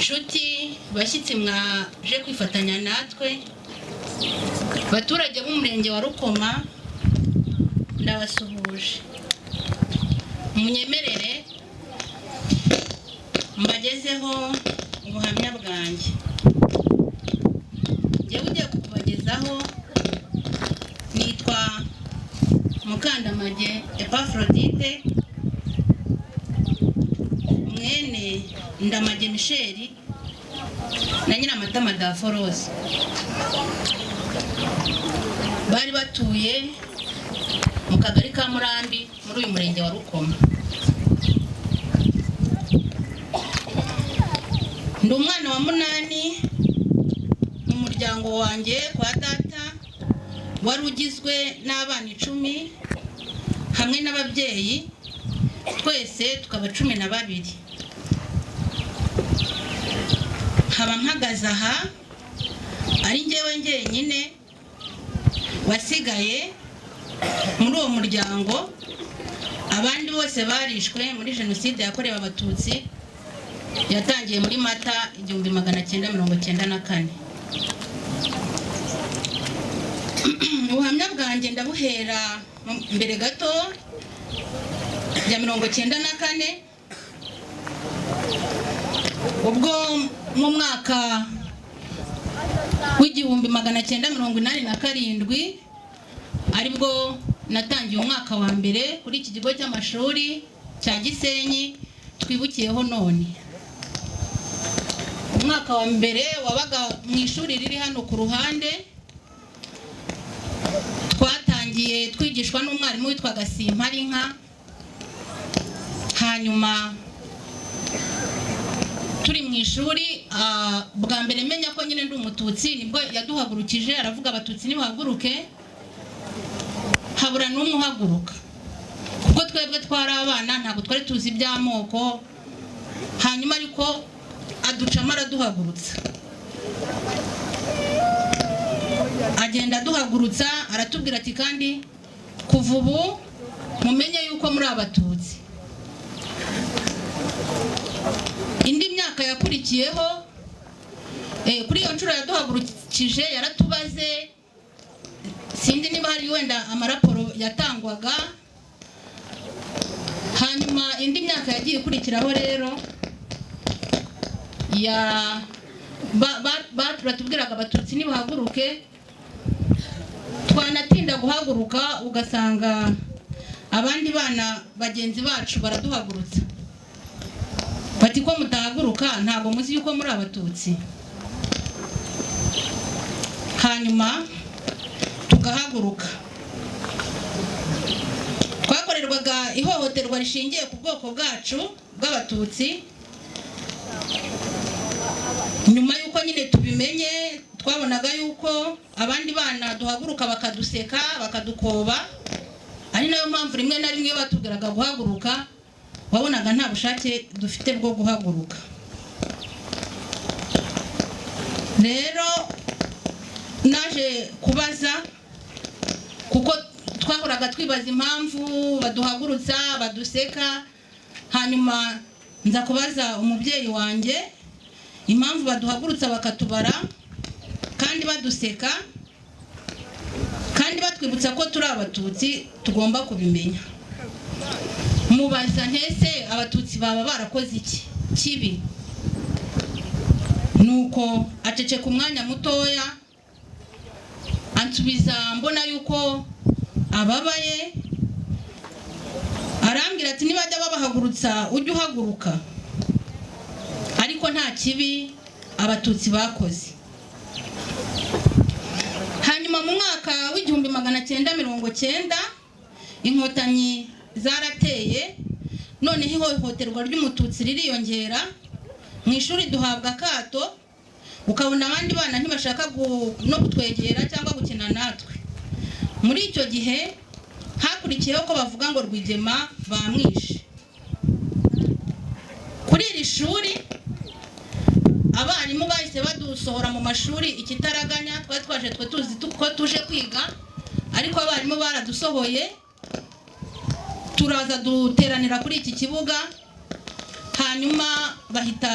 Inshuti, bashyitsi mwaje kwifatanya natwe, baturage b'umurenge wa Rukoma, ndabasuhuje. Munyemerere mbagezeho ubuhamya bwanjye. Njyewe ugiye kububagezaho nitwa Mukandamage Epaphrodite, mwene Ndamage Michel na Nyiramatama Daforose. Bari batuye mu kagari ka Murambi muri uyu murenge wa Rukoma. Ndi umwana wa munani mu muryango wanjye kwa data, wari ugizwe n'abana 10 hamwe n'ababyeyi, twese tukaba 12. Nkaba mpagaze aha ari njyewe njyenyine wasigaye muri uwo muryango. Abandi bose barishwe muri jenoside yakorewe Abatutsi yatangiye muri Mata 1994. Ubuhamya bwanjye ndabuhera mbere gato ya 94, ubwo mu mwaka w'1987 aribwo natangiye umwaka wa mbere kuri iki kigo cy'amashuri cya Gisenyi twibukiyeho none. Umwaka wa mbere wabaga mu ishuri riri hano ku ruhande. Twatangiye twigishwa n'umwarimu witwaga Simparinka. Hanyuma turi mu ishuri, bwa mbere menya ko nyine ndi Umututsi nibwo yaduhagurukije aravuga: "Abatutsi nibahaguruke." Habura n'umwe uhaguruka, kuko twebwe twari abana, ntabwo twari tuzi iby'amoko. Hanyuma ariko aducamo araduhagurutsa, agenda aduhagurutsa, aratubwira ati: "Kandi kuva ubu mumenye yuko muri Abatutsi." Indi myaka yakurikiyeho, kuri iyo nshuro yaduhagurukije yaratubaze, sinzi niba hari wenda amaraporo yatangwaga. Hanyuma indi myaka yagiye ikurikiraho rero ya batubwiraga: "Abatutsi nibahaguruke." Twanatinda guhaguruka ugasanga abandi bana bagenzi bacu baraduhagurutsa bati: "Ko mutahaguruka, ntabwo muzi yuko muri Abatutsi?" Hanyuma tugahaguruka. Twakorerwaga ihohoterwa rishingiye ku bwoko bwacu bw'Abatutsi. Nyuma y'uko nyine tubimenye, twabonaga yuko abandi bana duhaguruka bakaduseka, bakadukoba, ari nayo mpamvu rimwe na rimwe iyo batubwiraga guhaguruka wabonaga nta bushake dufite bwo guhaguruka. Rero naje kubaza, kuko twahoraga twibaza impamvu baduhagurutsa, baduseka. Hanyuma nza kubaza umubyeyi wanjye impamvu baduhagurutsa bakatubara kandi baduseka kandi batwibutsa ko turi Abatutsi, tugomba kubimenya. Mubaza ntese Abatutsi baba barakoze iki kibi? Nuko aceceka umwanya mutoya, ansubiza mbona yuko ababaye, arambwira ati: "Nibajya babahagurutsa ujye uhaguruka, ariko nta kibi Abatutsi bakoze." Hanyuma mu mwaka w'1990 Inkotanyi zarateye, noneho ihohoterwa ry'Umututsi ririyongera. Mu ishuri duhabwa akato, ukabona abandi bana ntibashaka no kutwegera cyangwa gukina natwe. Muri icyo gihe hakurikiyeho ko bavuga ngo Rwigema bamwishe. Kuri iri shuri abarimu bahise badusohora mu mashuri ikitaraganya. Twari twaje twe tuzi ko tuje kwiga, ariko abarimu baradusohoye, turaza duteranira kuri iki kibuga. Hanyuma bahita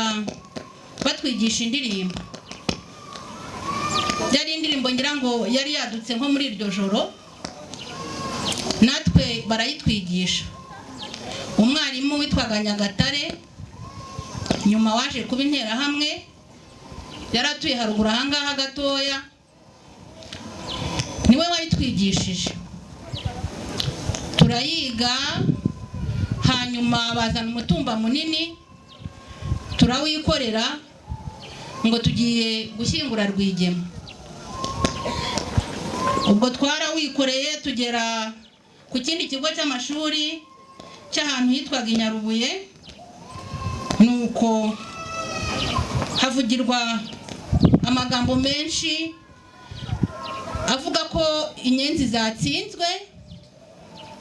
Batwigisha indirimbo, yari indirimbo ngira ngo yari yadutse nko muri iryo joro, natwe barayitwigisha. Umwarimu witwaga Nyagatare, nyuma waje kuba Interahamwe, yari atuye haruguru ahangaha gatoya, niwe wayitwigishije, turayiga. Hanyuma bazana umutumba munini, turawikorera ngo tugiye gushyingura Rwigema. Ubwo twarawikoreye tugera ku kindi kigo cy'amashuri cy'ahantu hitwaga i Nyarubuye. Nuko havugirwa amagambo menshi avuga ko Inyenzi zatsinzwe,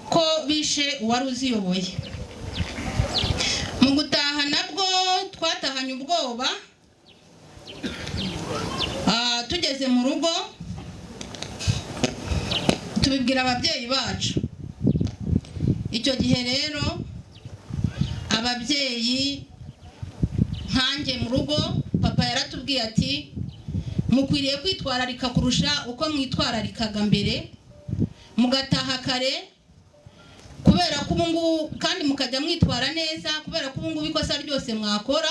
ko bishe uwari uziyoboye. Mu gutaha nabwo twatahanye ubwoba. Tugeze mu rugo tubibwira ababyeyi bacu. Icyo gihe rero ababyeyi, nkanjye mu rugo, papa yaratubwiye ati: "Mukwiriye kwitwararika kurusha uko mwitwararikaga mbere, mugataha kare, kubera ko ubu ngubu, kandi mukajya mwitwara neza, kubera ko ubu ngubu ikosa ryose mwakora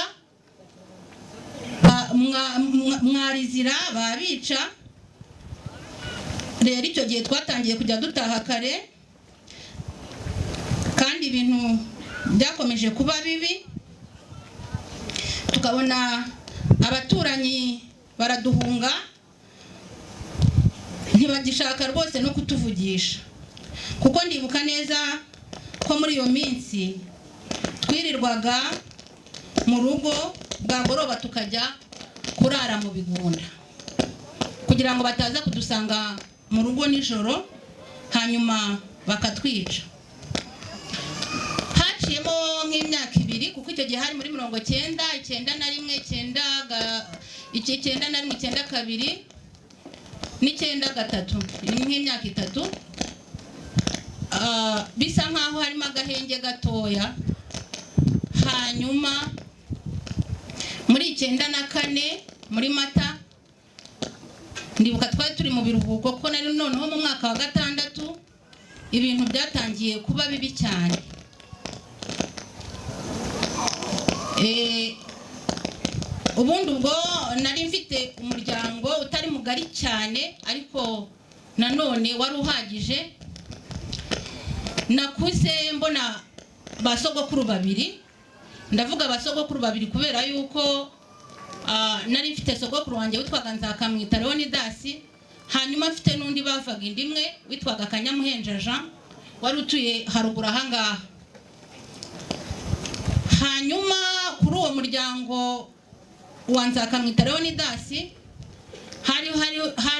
mwarizira, babica." Rero icyo gihe twatangiye kujya dutaha kare, kandi ibintu byakomeje kuba bibi, tukabona abaturanyi baraduhunga, ntibagishaka rwose no kutuvugisha. Kuko ndibuka neza ko muri iyo minsi twirirwaga mu rugo, bwagoroba tukajya kurara mu bigunda kugira ngo bataza kudusanga mu rugo nijoro hanyuma bakatwica. Haciyemo nk'imyaka 2, kuko icyo gihe hari muri 90, 91, 91, 92 n'93, ni nk'imyaka 3. Bisa nk'aho harimo agahenge gatoya. Hanyuma muri 94 muri Mata, ndibuka twari turi mu biruhuko, kuko nari noneho mu mwaka wa gatandatu, ibintu byatangiye kuba bibi cyane. Ubundi ubwo nari mfite umuryango utari mugari cyane, ariko nanone wari uhagije. Nakuze mbona ba sogokuru babiri. Ndavuga ba sogokuru babiri kubera yuko nari mfite sogokuru wanjye witwaga Nzakamwita Leonidas, hanyuma mfite n'undi bavaga inda imwe witwaga Kanyamuhenja Jean, wari utuye haruguru ahangaha. Hanyuma kuri uwo muryango wa Nzakamwita Leonidas hari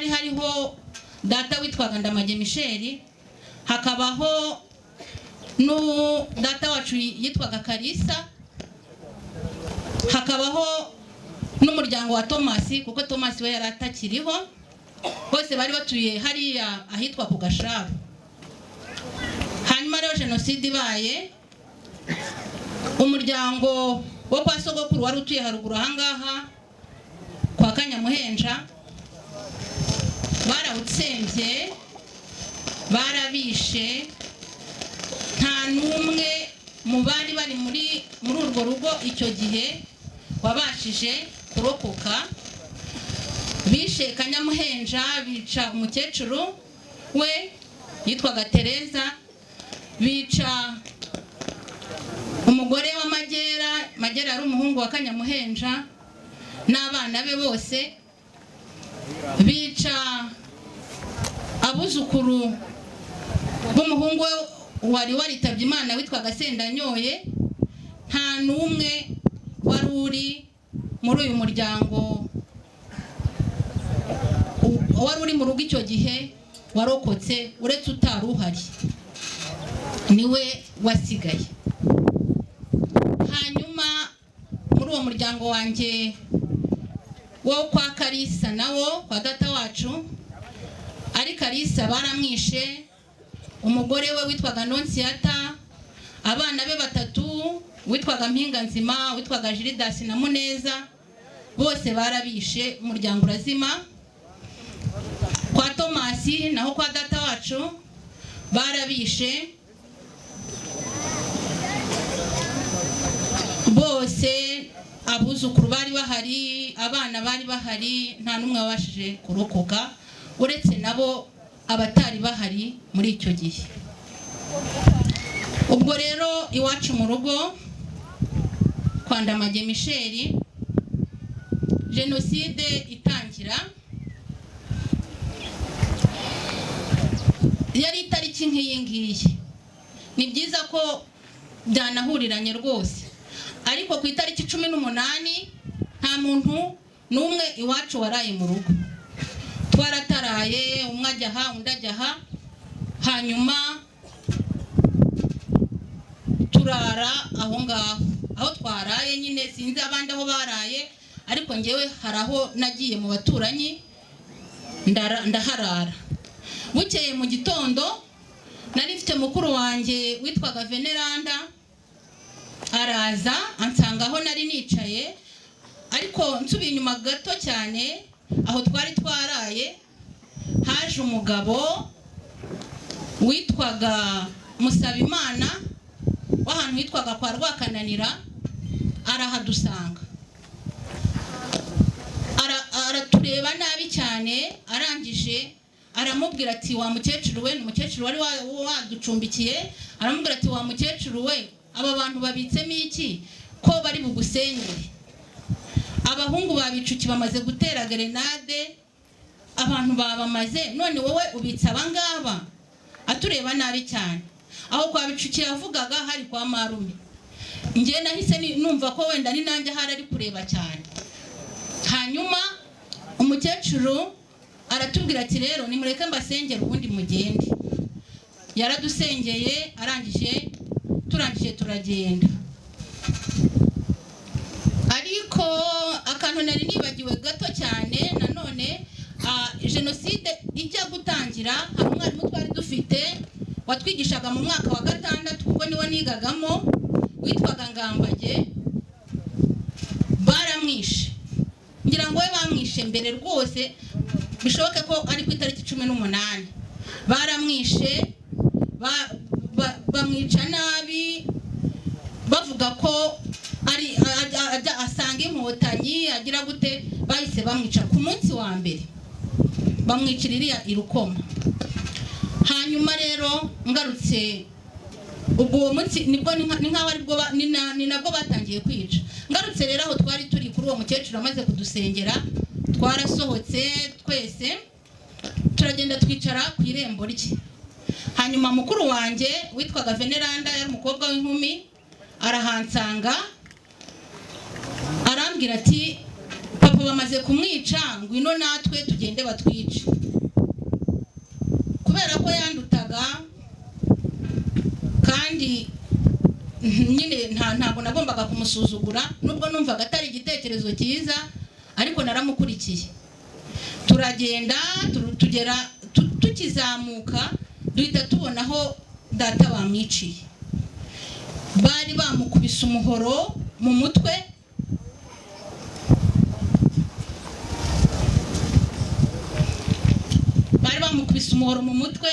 hariho data witwaga Ndamage Michel, hakabaho nu data wacu yitwaga Kalisa, hakabaho n'umuryango wa Thomas, kuko Thomas we yari atakiriho. Bose bari batuye hariya ahitwa ku Gasharu. Hanyuma rero jenoside ibaye, umuryango wo kwa sogokuru wari utuye haruguru ahangaha kwa Kanyamuhenja barawutsembye, barabishe. Nta n'umwe mu bari bari muri urwo rugo icyo gihe wabashije kurokoka. Bishe Kanyamuhenja, bica umukecuru we yitwaga Tereza, bica umugore wa Magera. Magera yari umuhungu wa Kanyamuhenja, n'abana be bose, bica abuzukuru b'umuhungu we wari waritabye Imana witwaga Sendanyoye. Nta n'umwe wari uri muri uyu muryango wari uri mu rugo icyo gihe warokotse, uretse utari uhari niwe wasigaye. Hanyuma muri uwo muryango wanjye wo kwa Karisa, nawo kwa data wacu ari Karisa, baramwishe, umugore we witwaga Nonsiyata, abana be batatu witwaga Mpinganzima, witwaga Jiridasi na Muneza. Bose barabishe, umuryango urazima. Kwa Tomasi naho, kwa data wacu, barabishe bose. Abuzukuru bari bahari, abana bari bahari, nta n'umwe wabashije kurokoka, uretse nabo abatari bahari muri icyo gihe. Ubwo rero iwacu mu rugo kwa Ndamage Michel, jenoside itangira yari itariki nk'iyi ngiyi. Ni byiza ko byanahuriranye rwose, ariko ku itariki 18 nta muntu n'umwe iwacu waraye mu rugo. Twarataraye, umwe ajya aha, undi ajya aha, hanyuma turara aho ngaho. Aho twaraye nyine, sinzi abandi aho baraye, ariko ngewe hari aho nagiye mu baturanyi ndaharara. Bukeye mu gitondo, nari mfite mukuru wanjye witwaga Veneranda, araza ansanga aho nari nicaye. Ariko nsubiye inyuma gato cyane, aho twari twaraye haje umugabo witwaga Musabimana w'ahantu hitwaga kwa Rwakananira, arahadusanga. Aratureba nabi cyane. Arangije aramubwira ati: "Wa mukecuru we," ni umukecuru wari waducumbikiye, aramubwira ati: "Wa mukecuru we, aba bantu babitsemo iki ko bari bugusenyere? Abahungu ba Bicuki bamaze gutera gerenade, abantu babamaze, none wowe ubitse abangaba?" Atureba nabi cyane. Aho kwa Bicuki yavugaga hari kwa marume. Njye nahise numva ko wenda ni nanjye ahari ari kureba cyane. Hanyuma umukecuru aratubwira ati: "Rero nimureke mbasengere, ubundi mugende." Yaradusengeye, arangije, turangije turagenda. Ariko akantu nari nibagiwe gato cyane nanone, jenoside ijya gutangira hari umwarimu twari dufite watwigishaga mu mwaka wa gatandatu, kuko niwo nigagamo, witwaga Ngambage. Baramwishe. Ngira ngo we bamwishe mbere rwose, bishoboke ko ari ku itariki 18. Baramwishe, bamwica nabi, bavuga ko ari ajya asanga Inkotanyi, agira gute. Bahise bamwica ku munsi wa mbere, bamwicira iriya i Rukoma. Hanyuma rero ngarutse, ubwo uwo munsi nibwo ni nkaho aribwo ni nabwo batangiye kwica. Ngarutse rero aho twari turi kuri uwo mukecuru, amaze kudusengera, twarasohotse twese, turagenda twicara ku irembo rye. Hanyuma mukuru wanjye witwaga Veneranda, yari umukobwa w'inkumi, arahansanga, arambwira ati: "Papa bamaze kumwica, ngwino natwe tugende batwice." Kubera ko yandutaga kandi nyine ntabwo nagombaga kumusuzugura, nubwo numvaga atari igitekerezo cyiza, ariko naramukurikiye, turagenda. Tugera tukizamuka duhita tubona aho data bamwiciye. Bari bamukubise umuhoro mu mutwe. Bari bamukubise umuhoro mu mutwe.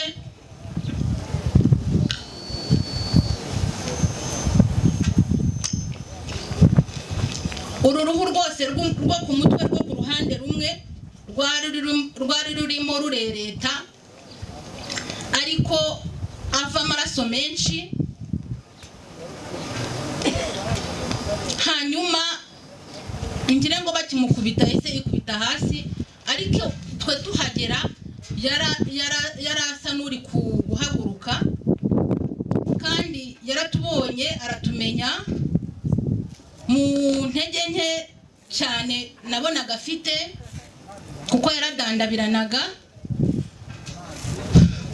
Uru ruhu rwose rwo ku mutwe rwo ku ruhande rumwe rwari rurimo rurereta, ariko ava amaraso menshi. Hanyuma ngira ngo bakimukubita yahise yikubita hasi, ariko twe tuhagera yari asa n'uri guhaguruka, kandi yaratubonye aratumenya. Mu ntege nke cyane nabonaga afite, kuko yaradandabiranaga.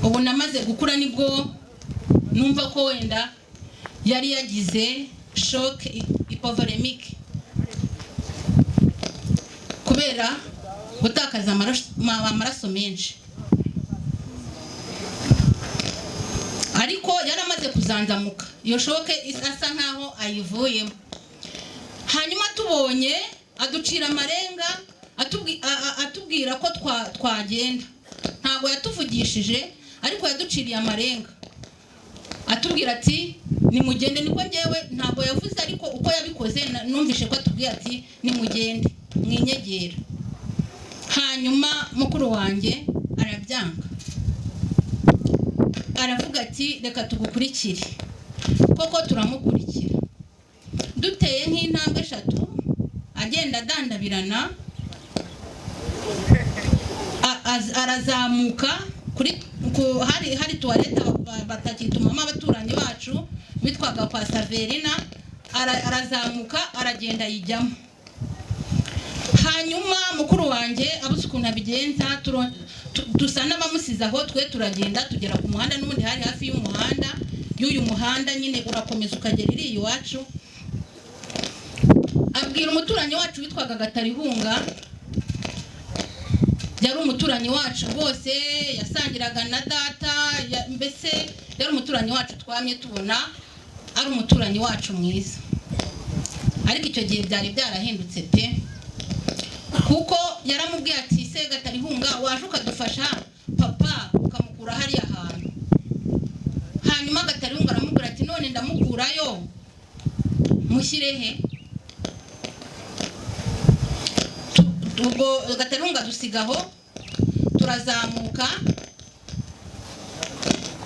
Ubu namaze gukura nibwo numva ko wenda yari yagize choc hypovolémique kubera gutakaza amaraso menshi, ariko yaramaze kuzanzamuka, iyo choc asa nkaho ayivuyemo. Hanyuma tubonye Aducira amarenga, atubwira ko twagenda. Ntabwo yatuvugishije, ariko yaduciriye amarenga, atubwira ati: "Nimugende." Niko ngewe, ntabwo yavuze, ariko uko yabikoze numvishe ko atubwiye ati: "Nimugende, mwinyegera." Hanyuma mukuru wanjye arabyanga, aravuga ati: "Reka tugukurikire." Koko turamukurikira. Duteye nk'intambwe eshatu, agenda adandabirana, arazamuka kuri hari toilette batakitumamo abaturanyi bacu bitwaga kwa Saverina. Arazamuka, aragenda, ayijyamo. Hanyuma mukuru wanjye abuze ukuntu abigenza, dusa n'abamusize aho. Twe turagenda, tugera ku muhanda. N'ubundi hari hafi y'umuhanda, y'uyu muhanda nyine urakomeza ukagera iriya iwacu. Abwira umuturanyi wacu witwaga Gatarihunga. Yari umuturanyi wacu rwose, yasangiraga na data, mbese yari umuturanyi wacu twamye tubona ari umuturanyi wacu mwiza. Ariko icyo gihe byari byarahindutse pe, kuko yaramubwiye ati: "Se Gatarihunga, waje ukadufasha papa ukamukura hariya hantu?" Hanyuma Gatarihunga aramubwira ati: "None ndamukurayo mushyire he?" Ubwo Gatarihunga dusigaho, turazamuka.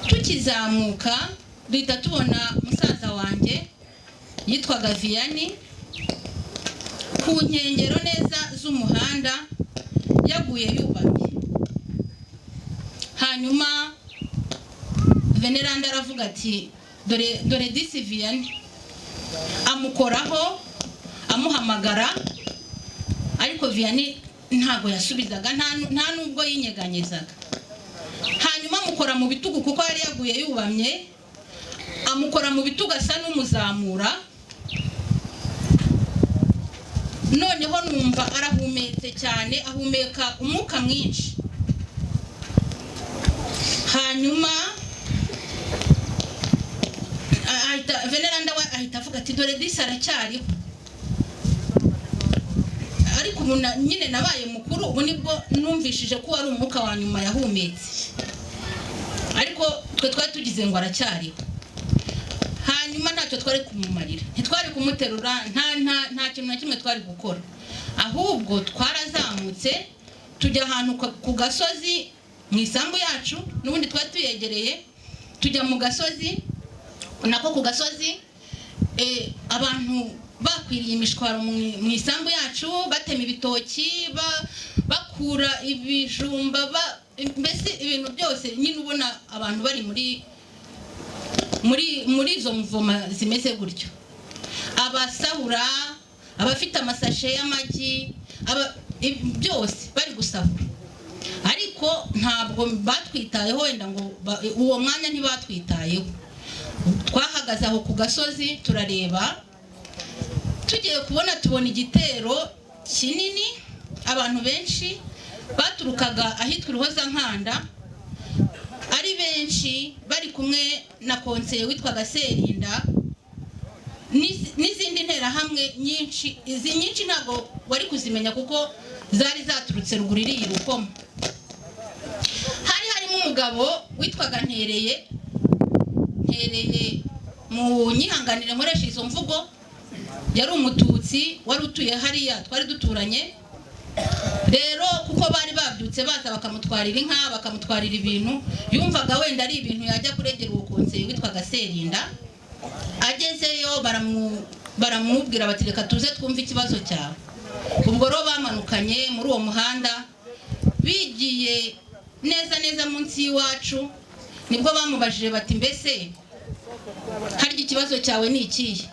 Tukizamuka duhita tubona musaza wanjye yitwaga Viyani ku nkengero neza z'umuhanda, yaguye yubamye. Hanyuma Veneranda aravuga ati: "Dore, dore disi Viyani." Amukoraho, amuhamagara, ariko Viyani ntabwo yasubizaga, nta nubwo yinyeganyezaga. Hanyuma amukora mu bitugu, kuko yari yaguye yubamye. Amukora mu bitugu, asa n'umuzamura. Noneho numva arahumetse cyane, ahumeka umwuka mwinshi. Hanyuma ahita Veneranda we ahita avuga ati: "Dore disi aracyariho." Ariko ubu nyine nabaye mukuru, ubu nibwo numvishije ko wari umwuka wa nyuma yahumetse, ariko twe twari tugize ngo aracyariho. Hanyuma ntacyo twari kumumarira, ntitwari kumuterura, nta kintu na kimwe twari gukora. Ahubwo twarazamutse, tujya ahantu ku gasozi mu isambu yacu, n'ubundi twari tuyegereye. Tujya mu gasozi, nako ku gasozi, abantu bakwiriye imishwaro mu isambu yacu, batema ibitoki, bakura ibijumba, mbese ibintu byose nyine ubona abantu bari muri izo mvoma zimeze gutyo, abasahura, abafite amasashe y'amagi, byose bari gusahura. Ariko ntabwo batwitayeho wenda ngo uwo mwanya ntibatwitayeho. Twahagaze aho ku gasozi turareba. Tugiye kubona, tubona igitero kinini, abantu benshi baturukaga ahitwa Uruhozankanda, ari benshi, bari kumwe na konseye witwaga Serinda n'izindi nterahamwe nyinshi. Izi nyinshi ntabwo wari kuzimenya kuko zari zaturutse ruguru iriya Rukoma. Hari harimo umugabo witwaga Ntereye. Ntereye, mu nyihanganire nkoresha izo mvugo, yari Umututsi wari utuye hariya twari duturanye. Rero kuko bari babyutse baza bakamutwarira inka, bakamutwarira ibintu, yumvaga wenda ari ibintu yajya kuregera uwo konseye witwaga Serinda. Agezeyo baramubwira bati: "Reka tuze twumve ikibazo cyawe." Ubwo rero bamanukanye muri uwo muhanda, bigiye neza neza munsi y'iwacu, nibwo bamubajije bati: "Mbese harya ikibazo cyawe ni ikihe?"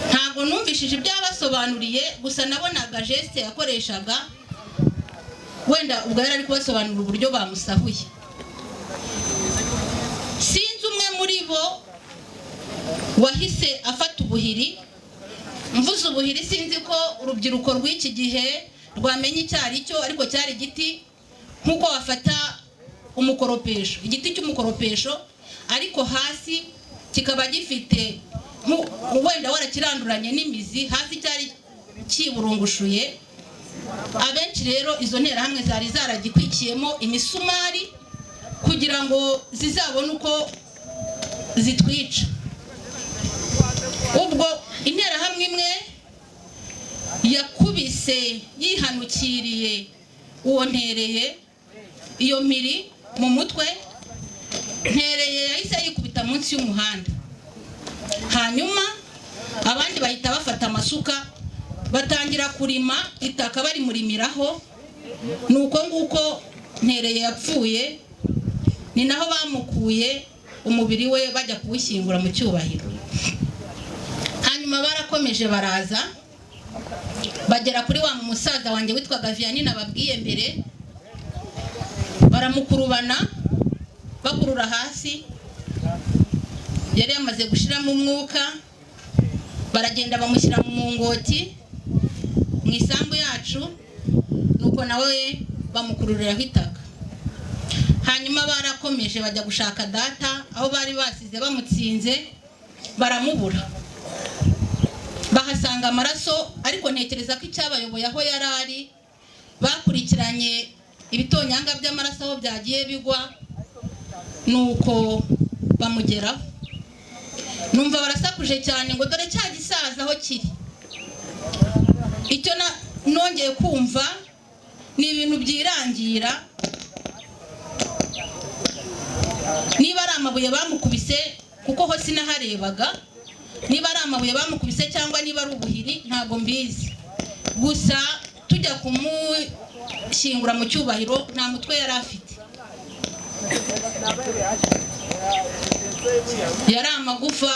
Ntabwo numvishije ibyo yabasobanuriye, gusa nabonaga geste yakoreshaga, wenda ubwo yari ari kubasobanurira uburyo bamusahuye. Sinzi umwe muri bo wahise afata ubuhiri. Mvuze ubuhiri, sinzi ko urubyiruko rw'iki gihe rwamenya icyo ari cyo, ariko cyari igiti nk'uko wafata umukoropesho, igiti cy'umukoropesho, ariko hasi kikaba gifite wenda warakiranduranye n'imizi. Hasi cyari Kiburungushuye. Abenshi rero izo nterahamwe zari zaragikwikiyemo imisumari kugira ngo zizabone uko zitwica. Ubwo interahamwe imwe yakubise yihanukiriye uwo Ntereye iyo mpiri mu mutwe. Ntereye yahise yikubita munsi y'umuhanda, hanyuma abandi bahita bafata amasuka batangira kurima itaka barimurimiraho. Ni uko nguko Ntereye yapfuye, ni naho bamukuye umubiri we bajya kuwushyingura mu cyubahiro. Hanyuma barakomeje baraza bagera kuri wa musaza wanjye witwaga Vianney nababwiye mbere, baramukurubana bakurura hasi, yari yamaze gushiramo umwuka. Baragenda bamushyira mu mungoti mu isambu yacu, nuko nawe bamukururiraho itaka. Hanyuma barakomeje bajya gushaka data aho bari basize bamutsinze, baramubura, bahasanga amaraso. Ariko ntekereza ko icyabayoboye aho yari ari, bakurikiranye ibitonyanga by'amaraso aho byagiye bigwa, nuko bamugeraho. Numva barasakuje cyane ngo dore cya gisaza aho kiri. Icyo nongeye kumva ni ibintu byirangira, niba ari amabuye bamukubise, kuko ho sinaharebaga, niba ari amabuye bamukubise cyangwa niba ari ubuhiri ntabwo mbizi. Gusa tujya kumushyingura mu cyubahiro nta mutwe yari afite, yari amagufa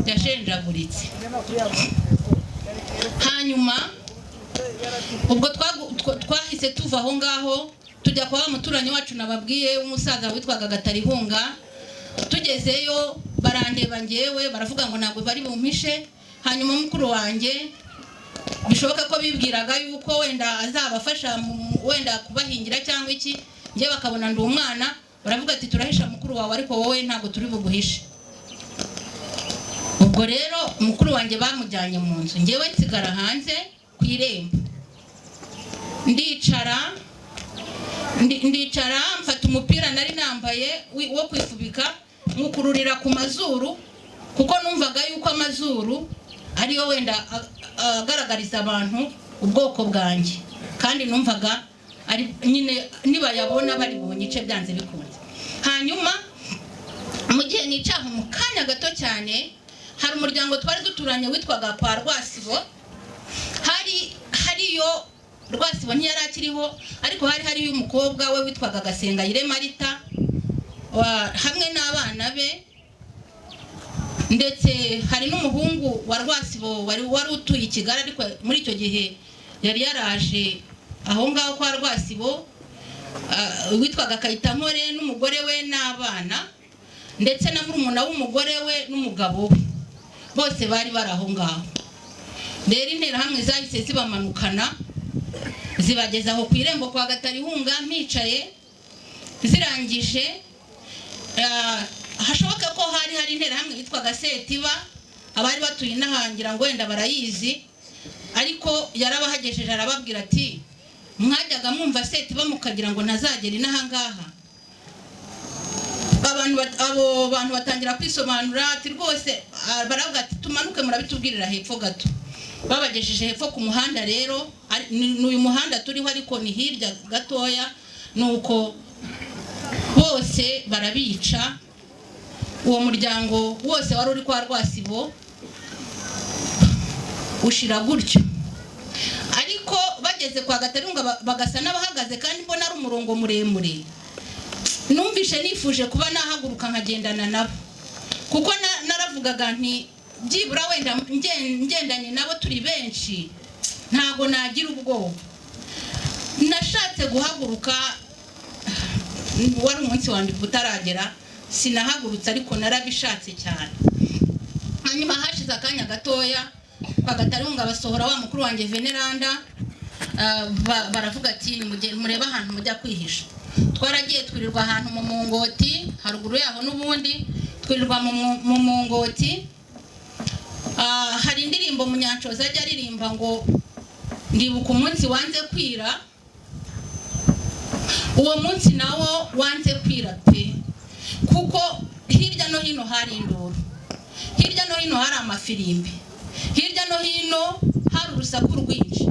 yashenjaguritse. Hanyuma ubwo twahise tuva aho ngaho tujya kwa wa muturanyi wacu nababwiye w'umusaza witwaga Gatarihunga. Tugezeyo barandeba ngewe baravuga ngo ntabwo bari bumpishe. Hanyuma mukuru wanjye bishoboka ko bibwiraga yuko wenda azabafasha wenda kubahingira cyangwa iki, ngewe bakabona ndi umwana, baravuga ati turahisha mukuru wawe ariko wowe ntabwo turi buguhishe. Ubwo rero mukuru wanjye bamujyanye mu nzu, ngewe nsigara hanze ku irembo, ndicara ndicara mfata umupira nari nambaye wo kwifubika nkukururira ku mazuru, kuko numvaga yuko amazuru ariyo wenda agaragariza abantu ubwoko bwanjye, kandi numvaga ari nyine nibayabona bari bunyice byanze bikunze. Hanyuma mu gihe nicaho mu kanya gato cyane, hari umuryango twari duturanye witwaga kwa Rwasibo. Hari hariyo Rwasibo ntiyari akiriho, ariko hari hariyo umukobwa we witwaga Gasengayire Marita hamwe n'abana be, ndetse hari n'umuhungu wa Rwasibo wari utuye i Kigali, ariko muri icyo gihe yari yaraje aho ngaho kwa Rwasibo, witwaga Kayitankore n'umugore we n'abana, ndetse na murumuna w'umugore we n'umugabo we, bose bari bari aho ngaho. Rero interahamwe zahise zibamanukana zibageza aho ku irembo kwa Gatarihunga mpicaye. Zirangije, hashoboka ko hari hari interahamwe yitwaga Setiba, abari batuye inahangira ngo wenda barayizi, ariko yarabahagejeje arababwira ati mwajyaga mwumva Setiba mukagira ngo ntazagera inaha ngaha. Abo bantu batangira kwisobanura ati rwose, baravuga ati tumanuke murabitubwirira hepfo gato. Babagejeje hepfo ku muhanda rero, ni uyu muhanda turiho ariko ni hirya gatoya, nuko bose barabica. Uwo muryango wose wari uri kwa Rwasibo ushira gutyo. Ariko bageze kwa Gatarihunga bagasa n'abahagaze, kandi mbona ari umurongo muremure, numvishe nifuje kuba nahaguruka nkagendana nabo, kuko naravugaga nti byibura wenda ngendanye nabo turi benshi ntago nagira ubwoba. Nashatse guhaguruka, wari umunsi wanjye utaragera, sinahagurutse ariko narabishatse cyane. Hanyuma hashize akanya gatoya kwa Gatarihunga basohora wa mukuru wanjye Veneranda, baravuga ati murebe ahantu mujya kwihisha. Twaragiye twirirwa ahantu mu mungoti haruguru yaho, n'ubundi twirirwa mu mungoti. Hari indirimbo Munyanshoza ajya aririmba ngo "Ndibuka umunsi wanze kwira". Uwo munsi nawo wanze kwira pe, kuko hirya no hino hari induru, hirya no hino hari amafirimbi, hirya no hino hari urusaku rwinshi,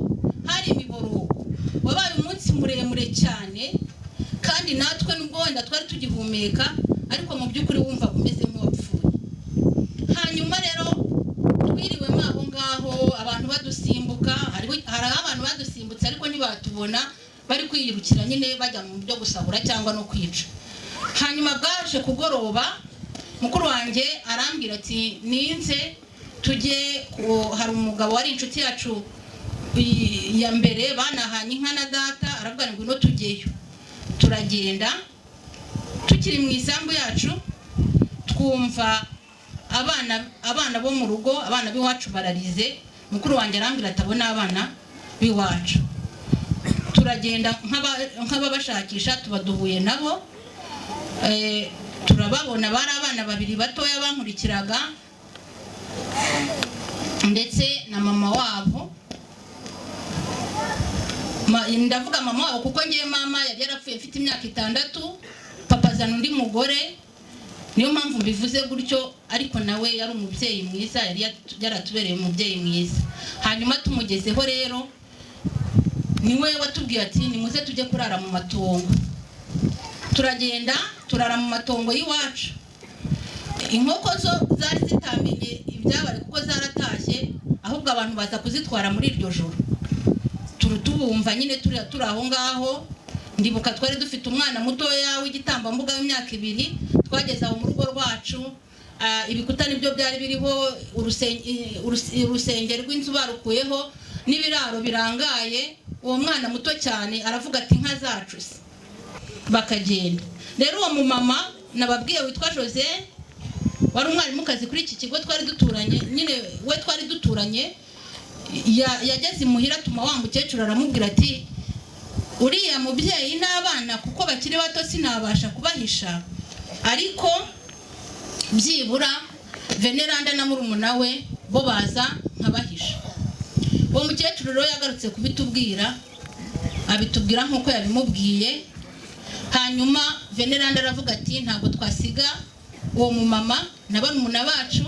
hari imiborogo. Wabaye umunsi muremure cyane, kandi natwe nubwo wenda twari tugihumeka, ariko mu by'ukuri wumva umeze nk'uwapfuye. Hanyuma rero twiriwemo aho ngaho, abantu badusimbuka. Hari abantu badusimbutse ariko ntibatubona, bari kwiyirukira nyine bajya mu byo gusahura cyangwa no kwica. Hanyuma bwaje kugoroba, mukuru wanjye arambwira ati "Ninze tujye hari umugabo wari inshuti yacu ya mbere, banahanye inka na data." Aravuga ngo "Ngwino tujyeyo". Turagenda. Tukiri mu isambu yacu, twumva abana bo mu rugo, abana b'iwacu bararize. Mukuru wanjye arambwira ati "Abo ni abana b'iwacu". Turagenda nk'ababashakisha, tuba duhuye nabo. Turababona, bari abana babiri batoya bankurikiraga ndetse na mama wabo. Ndavuga mama wabo kuko ngiye mama yari yarapfuye mfite imyaka 6, papa azana undi mugore, niyo mpamvu mbivuze gutyo. Ariko nawe yari umubyeyi mwiza, yari yaratubereye umubyeyi mwiza. Hanyuma tumugezeho rero, niwe watubwiye ati "Nimuze tujye kurara mu matongo". Turagenda, turara mu matongo y'iwacu. Inkoko zo zari zitamenye ibyabaye kuko zaratashye, ahubwo abantu baza kuzitwara muri iryo joro. Tubumva nyine turi aho ngaho. Ndibuka twari dufite umwana mutoya w'igitambambuga w'imyaka 2. Twageze aho mu rugo rwacu, ibikuta nibyo byari biriho, urusenge rw'inzu barukuyeho n'ibiraro birangaye. Uwo mwana muto cyane aravuga ati "Inka zacu se?" Bakagenda. Rero uwo mumama nababwiye witwa Jose, wari umwarimukazi kuri iki kigo twari duturanye nyine, we twari duturanye, yageze imuhira atuma wa mukecuru, aramubwira ati "Uriya mubyeyi n'abana, kuko bakiri bato, sinabasha kubahisha, ariko byibura Veneranda na murumuna we bo baza nkabahisha". Uwo mukecuru rero yagarutse kubitubwira, abitubwira nk'uko yabimubwiye. Hanyuma Veneranda aravuga ati "Ntabwo twasiga uwo mumama na barumuna bacu,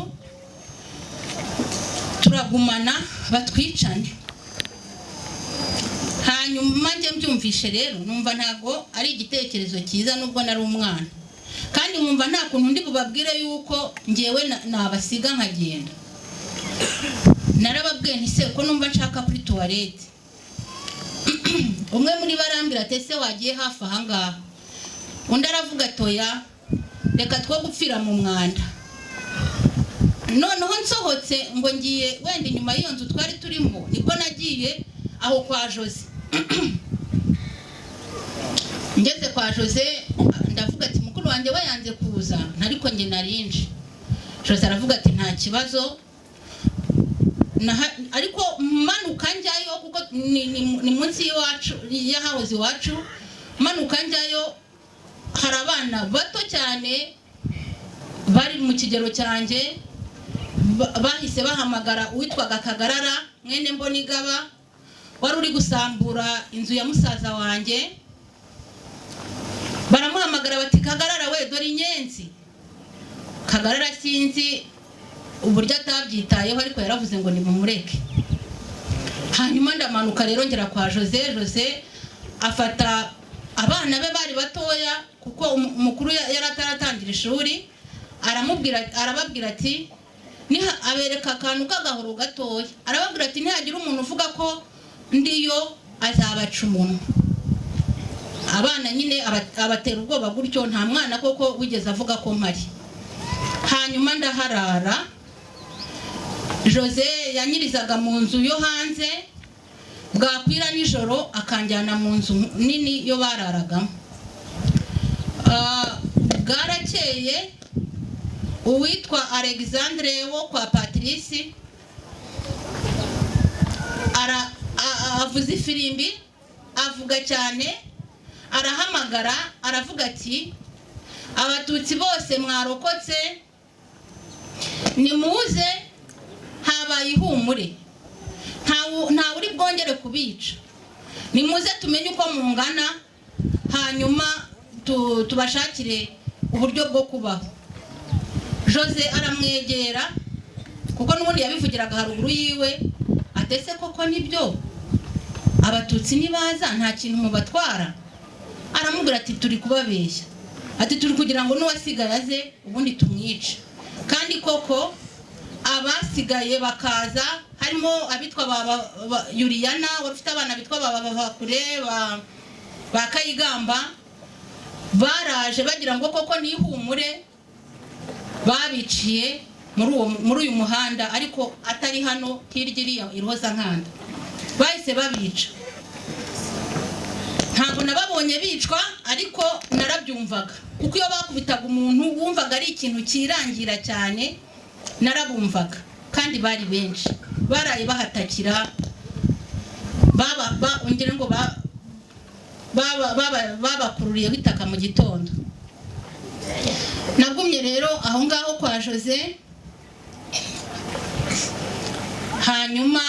turagumana batwicane". Hanyuma njye mbyumvishe rero, numva ntabwo ari igitekerezo cyiza, nubwo nari umwana, kandi nkumva nta kuntu ndi bubabwire yuko ngewe nabasiga nkagenda. Narababwiye nti "Se ko numva nshaka kuri toilette?" Umwe muri bo arambwira ati "Ese wagiye hafi aha ngaha?" Undi aravuga ati "Oya, reka two gupfira mu mwanda". Noneho nsohotse ngo ngiye wenda inyuma y'iyo nzu twari turimo, nibwo nagiye aho kwa Jose. Ngeze kwa Jose ndavuga ati "Mukuru wanjye we yanze kuza, ariko njye narinje". Jose aravuga ati "Nta kibazo". Ariko manuka njyayo, kuko ni munsi y'iwacu, y'ahahoze iwacu, manuka njyayo hari abana bato cyane bari mu kigero cyanjye. Bahise bahamagara uwitwaga Kagarara mwene Mbonigaba, wari uri gusambura inzu ya musaza wanjye. Baramuhamagara bati "Kagarara we, dore inyenzi". Kagarara sinzi uburyo atabyitayeho, ariko yaravuze ngo nimumureke. Hanyuma ndamanuka rero ngera kwa Jose. Jose afata abana be bari batoya, kuko umukuru yari ataratangira ishuri. Aramubwira, arababwira ati abereka akantu k'agahoro gatoya, arababwira ati "Nihagira umuntu uvuga ko ndiyo, azabaca umunwa". Abana nyine abatera ubwoba gutyo. Nta mwana koko wigeze avuga ko mpari. Hanyuma ndaharara. Jose yanyirizaga mu nzu yo hanze, bwakwira nijoro akanjyana mu nzu nini yo bararagamo. Bwarakeye, uwitwa Alexandre wo kwa Patrice avuza ifirimbi, avuga cyane, arahamagara, aravuga ati "Abatutsi bose mwarokotse, nimuze hano iwacu hari Habaye ihumure, ntawe uri bwongere kubica. Nimuze tumenye uko mungana, hanyuma tubashakire uburyo bwo kubaho." Jose aramwegera, kuko n'ubundi yabivugiraga haruguru yiwe, atese koko nibyo, Abatutsi nibaza nta kintu mubatwara? Aramubwira ati: "Turi kubabeshya," ati: "Turi kugira ngo n'uwasigaye aze, ubundi tumwice." Kandi koko abasigaye bakaza, harimo abitwa ba Yuriyana wari ufite abana bitwa ba Bavakure, ba Kayigamba, baraje bagira ngo koko nihumure babiciye muri uyu muhanda, ariko atari hano, hirya iriya i Nkanda bahise babica. Ntabwo nababonye bicwa, ariko narabyumvaga, kuko iyo bakubitaga umuntu wumvaga ari ikintu cyirangira cyane. Narabumvaga kandi bari benshi, baraye bahatakira, ngira ngo babakururiyeho itaka mu gitondo. Nagumye rero aho ngaho kwa Jose. Hanyuma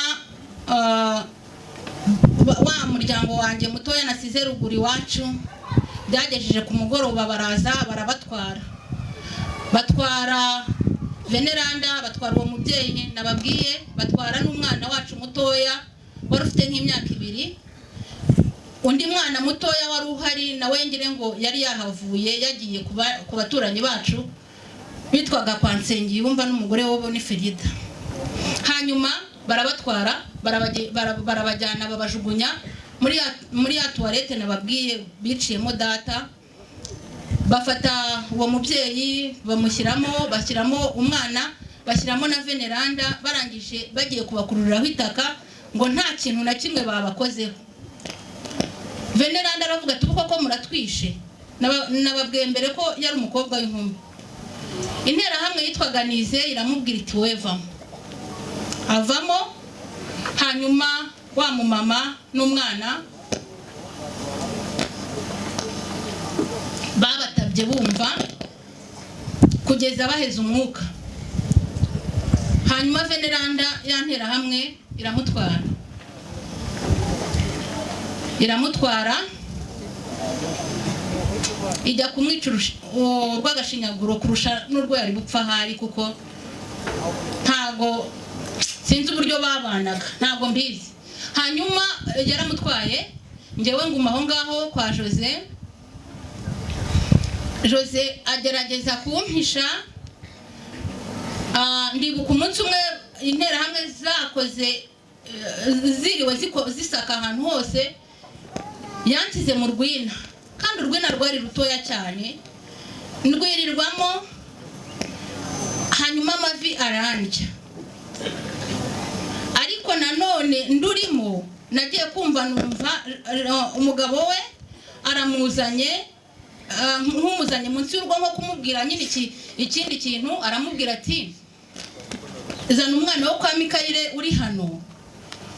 wa muryango wanjye mutoya nasize ruguru iwacu, byagejeje ku mugoroba baraza barabatwara, batwara Veneranda, batwara uwo mubyeyi nababwiye, batwara n'umwana wacu mutoya wari ufite nk'imyaka 2. Undi mwana mutoya wari uhari nawe ngire ngo yari yahavuye, yagiye ku baturanyi bacu bitwaga kwa Nsengiyumva n'umugore we ni Ferida. Hanyuma barabatwara, barabajyana, babajugunya muri ya toilette nababwiye biciyemo data. Bafata uwo mubyeyi bamushyiramo, bashyiramo umwana, bashyiramo na Veneranda. Barangije bagiye kubakururiraho itaka ngo nta kintu na kimwe babakozeho. Veneranda aravuga ati: "Ubu koko muratwishe?" Nababwiye mbere ko yari umukobwa w'inkumi. Interahamwe yitwaga Nize iramubwira iti: "Wevamo." Avamo. Hanyuma wa mumama n'umwana babatabye bumva kugeza baheze umwuka. Hanyuma Veneranda ya nterahamwe iramutwara, iramutwara ijya kumwica urw'agashinyaguro kurusha n'urwo yari bupfa ahari, kuko ntago sinzi uburyo babanaga, ntabwo mbizi. Hanyuma yaramutwaye, njyewe nguma aho ngaho kwa Jose. Jose agerageza kumpisha. Ndibuka umunsi umwe Interahamwe zakoze, ziriwe zisaka ahantu hose, yanshyize mu rwina, kandi urwina rwari rutoya cyane, ndwirirwamo. Hanyuma amavi arandya. Ariko nanone ndurimo, nagiye kumva numva umugabo we aramuzanye, nk'umuzanye munsi y'urugo, nko kumubwira nyine ikindi kintu. Aramubwira ati: "Zana umwana wo kwa Mikayire uri hano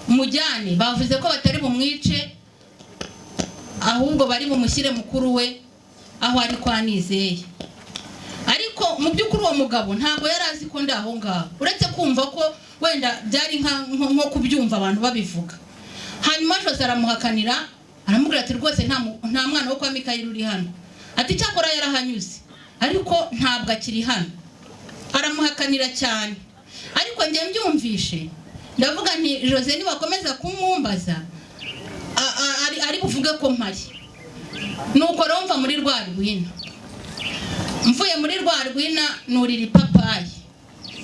mujyane, bavuze ko batari bumwice, ahubwo bari bumushyire mukuru we aho ari kwa Nizeye." Ariko mu by'ukuri uwo mugabo ntabwo yari azi ko ndi aho ngaho, uretse kumva ko wenda byari nko kubyumva abantu babivuga. Hanyuma Jose aramuhakanira, aramubwira ati: "Rwose nta mwana wo kwa Mikayire uri hano." Ati: "Cyakora yarahanyuze, ariko ntabwo akiri hano." Aramuhakanira cyane. Ariko njye mbyumvishe ndavuga nti: "Jose nibakomeza kumumbaza ari buvuge ko mpari." Nuko rero mva muri rwa rwina. Mvuye muri rwa rwina nurira ipapayi,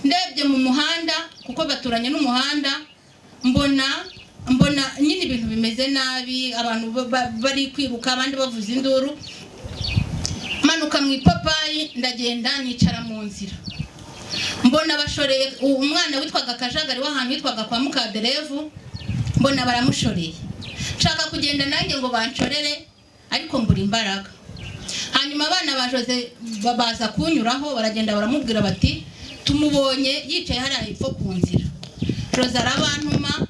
ndebye mu muhanda, kuko baturanye n'umuhanda, mbona nyine ibintu bimeze nabi, abantu bari kwiruka, abandi bavuza induru. Manuka mu ipapayi, ndagenda nicara mu nzira. Mbona bashoreye umwana witwaga Kajagari w'ahantu witwaga kwa Mukaderevu, mbona baramushoreye. Nshaka kugenda nanjye ngo banshorere, ariko mbura imbaraga. Hanyuma abana ba Jose baza kunyuraho, baragenda baramubwira bati: "Tumubonye yicaye hariya hepfo ku nzira." Jose arabantuma,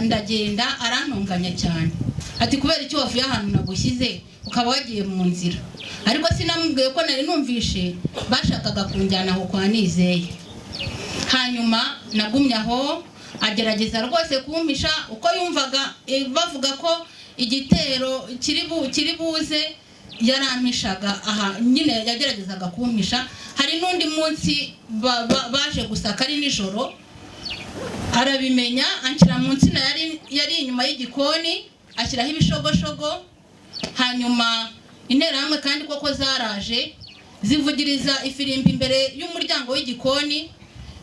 ndagenda. Arantonganya cyane, ati: "Kubera icyo wavuye ahantu nagushyize ukaba wagiye mu nzira?" Ariko sinamubwiye ko nari numvishe bashakaga kunjyana aho kwa Nizeye. Hanyuma Nagumye aho, agerageza rwose kumpisha uko yumvaga bavuga ko igitero kiri buze, yarampishaga aha nyine, yageragezaga kumpisha. Hari n'undi munsi baje gusaka ari nijoro, arabimenya, anshyira mu nsina yari inyuma y'igikoni, ashyiraho ibishogoshogo. Hanyuma Interahamwe kandi koko zaraje, zivugiriza ifirimbi imbere y'umuryango w'igikoni,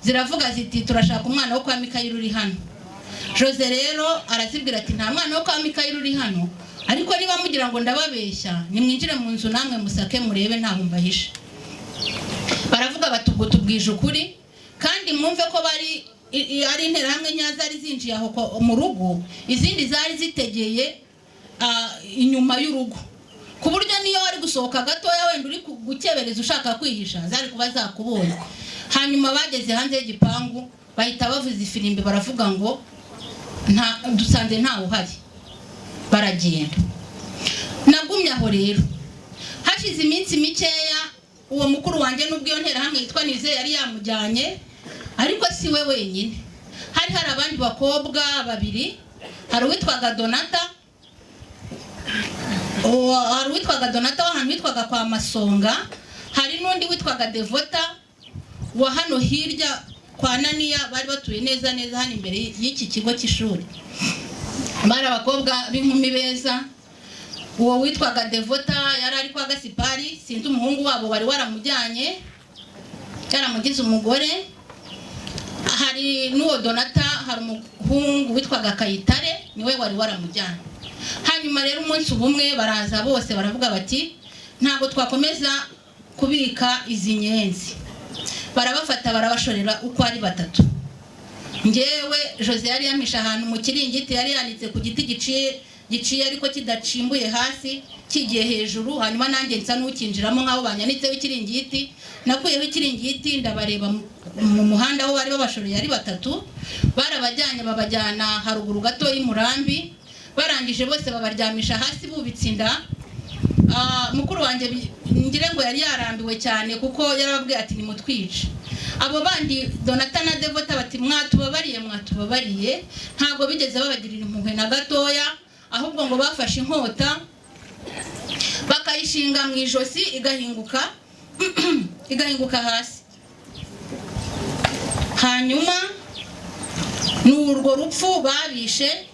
ziravuga ziti: "Turashaka umwana wo kwa Mikayire uri hano." Jose rero arazibwira ati: "Nta mwana wo kwa Mikayire uri hano, ariko niba mugira ngo ndababeshya, nimwinjire mu nzu namwe musake murebe, ntaho mbahishe." Baravuga bati: "Ubwo tubwije ukuri." Kandi mwumve ko bari ari Interahamwe nkeya zari zinjiye aho mu rugo, izindi zari zitegeye inyuma y'urugo, ku buryo niyo wari gusohoka gatoya wenda uri gukebereza ushaka kwihisha, zari kuba zakubonye. Hanyuma bageze hanze y'igipangu, bahita bavuza ifirimbi, baravuga ngo: "Nta, dusanze ntawe uhari." Baragenda. Nagumye aho rero. Hashize iminsi mikeya, uwo mukuru wanjye, n'ubwo iyo Nterahamwe yitwa Nizeye yari yamujyanye, ariko si we wenyine, hari abandi bakobwa babiri. Hari uwitwaga Donata, hari uwitwaga Donata w'ahantu witwaga kwa Masonga, hari n'undi witwaga Devota wa hano hirya kwa Naniya, bari batuye neza neza hano imbere y'iki kigo cy'ishuri. Bari abakobwa b'inkumi beza. Uwo witwaga Devota yari ari kwa Gasipari, sinzi umuhungu wabo wari waramujyanye yaramugize umugore. Hari n'uwo Donata, hari umuhungu witwaga Kayitare, niwe wari waramujyanye. Hanyuma rero umunsi ubumwe baraza bose, baravuga bati: "Ntabwo twakomeza kubika izi nyenzi." Barabafata, barabashorera uko ari batatu. Ngewe Jose yari yampishe ahantu mu kiringiti yari yanitse ku giti giciye, giciye ariko kidacimbuye hasi, kigiye hejuru. Hanyuma nanjye nsa n'ukinjiramo nk'aho banyanitseho ikiringiti. Nakuyeho ikiringiti, ndabareba mu muhanda aho bari babashoreye ari batatu. Barabajyanye, babajyana haruguru gato y'Imurambi. Barangije bose babaryamisha hasi bubitse inda. Mukuru wanjye ngire ngo yari yarambiwe cyane, kuko yarababwiye ati: "Nimutwice." Abo bandi Donata na Devota bati: "Mwatubabariye, mwatubabariye." Ntabwo bigeze babagirira impuhwe na gatoya, ahubwo ngo bafashe inkota bakayishinga mu ijosi, igahinguka hasi. Hanyuma ni urwo rupfu babishe.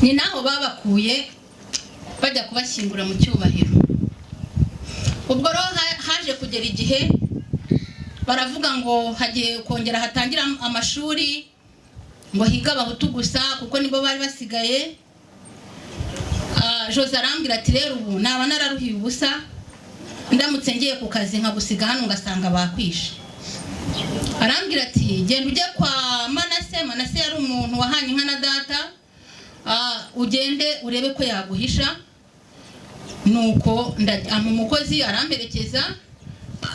Ni naho babakuye bajya kubashyingura mu cyubahiro. Ubwo rero haje kugera igihe baravuga ngo hagiye kongera hatangira amashuri, ngo hige Abahutu gusa kuko nibo bari basigaye. Jose arambwira ati: "Rero ubu naba nararuhiye ubusa ndamutse ngiye ku kazi nkagusiga hano ngasanga bakwishe." Arambwira ati: "Genda ujye kwa Manase." Manase yari umuntu wahanye inka na data. Ugende urebe ko yaguhisha. Nuko ampa umukozi, aramperekeza,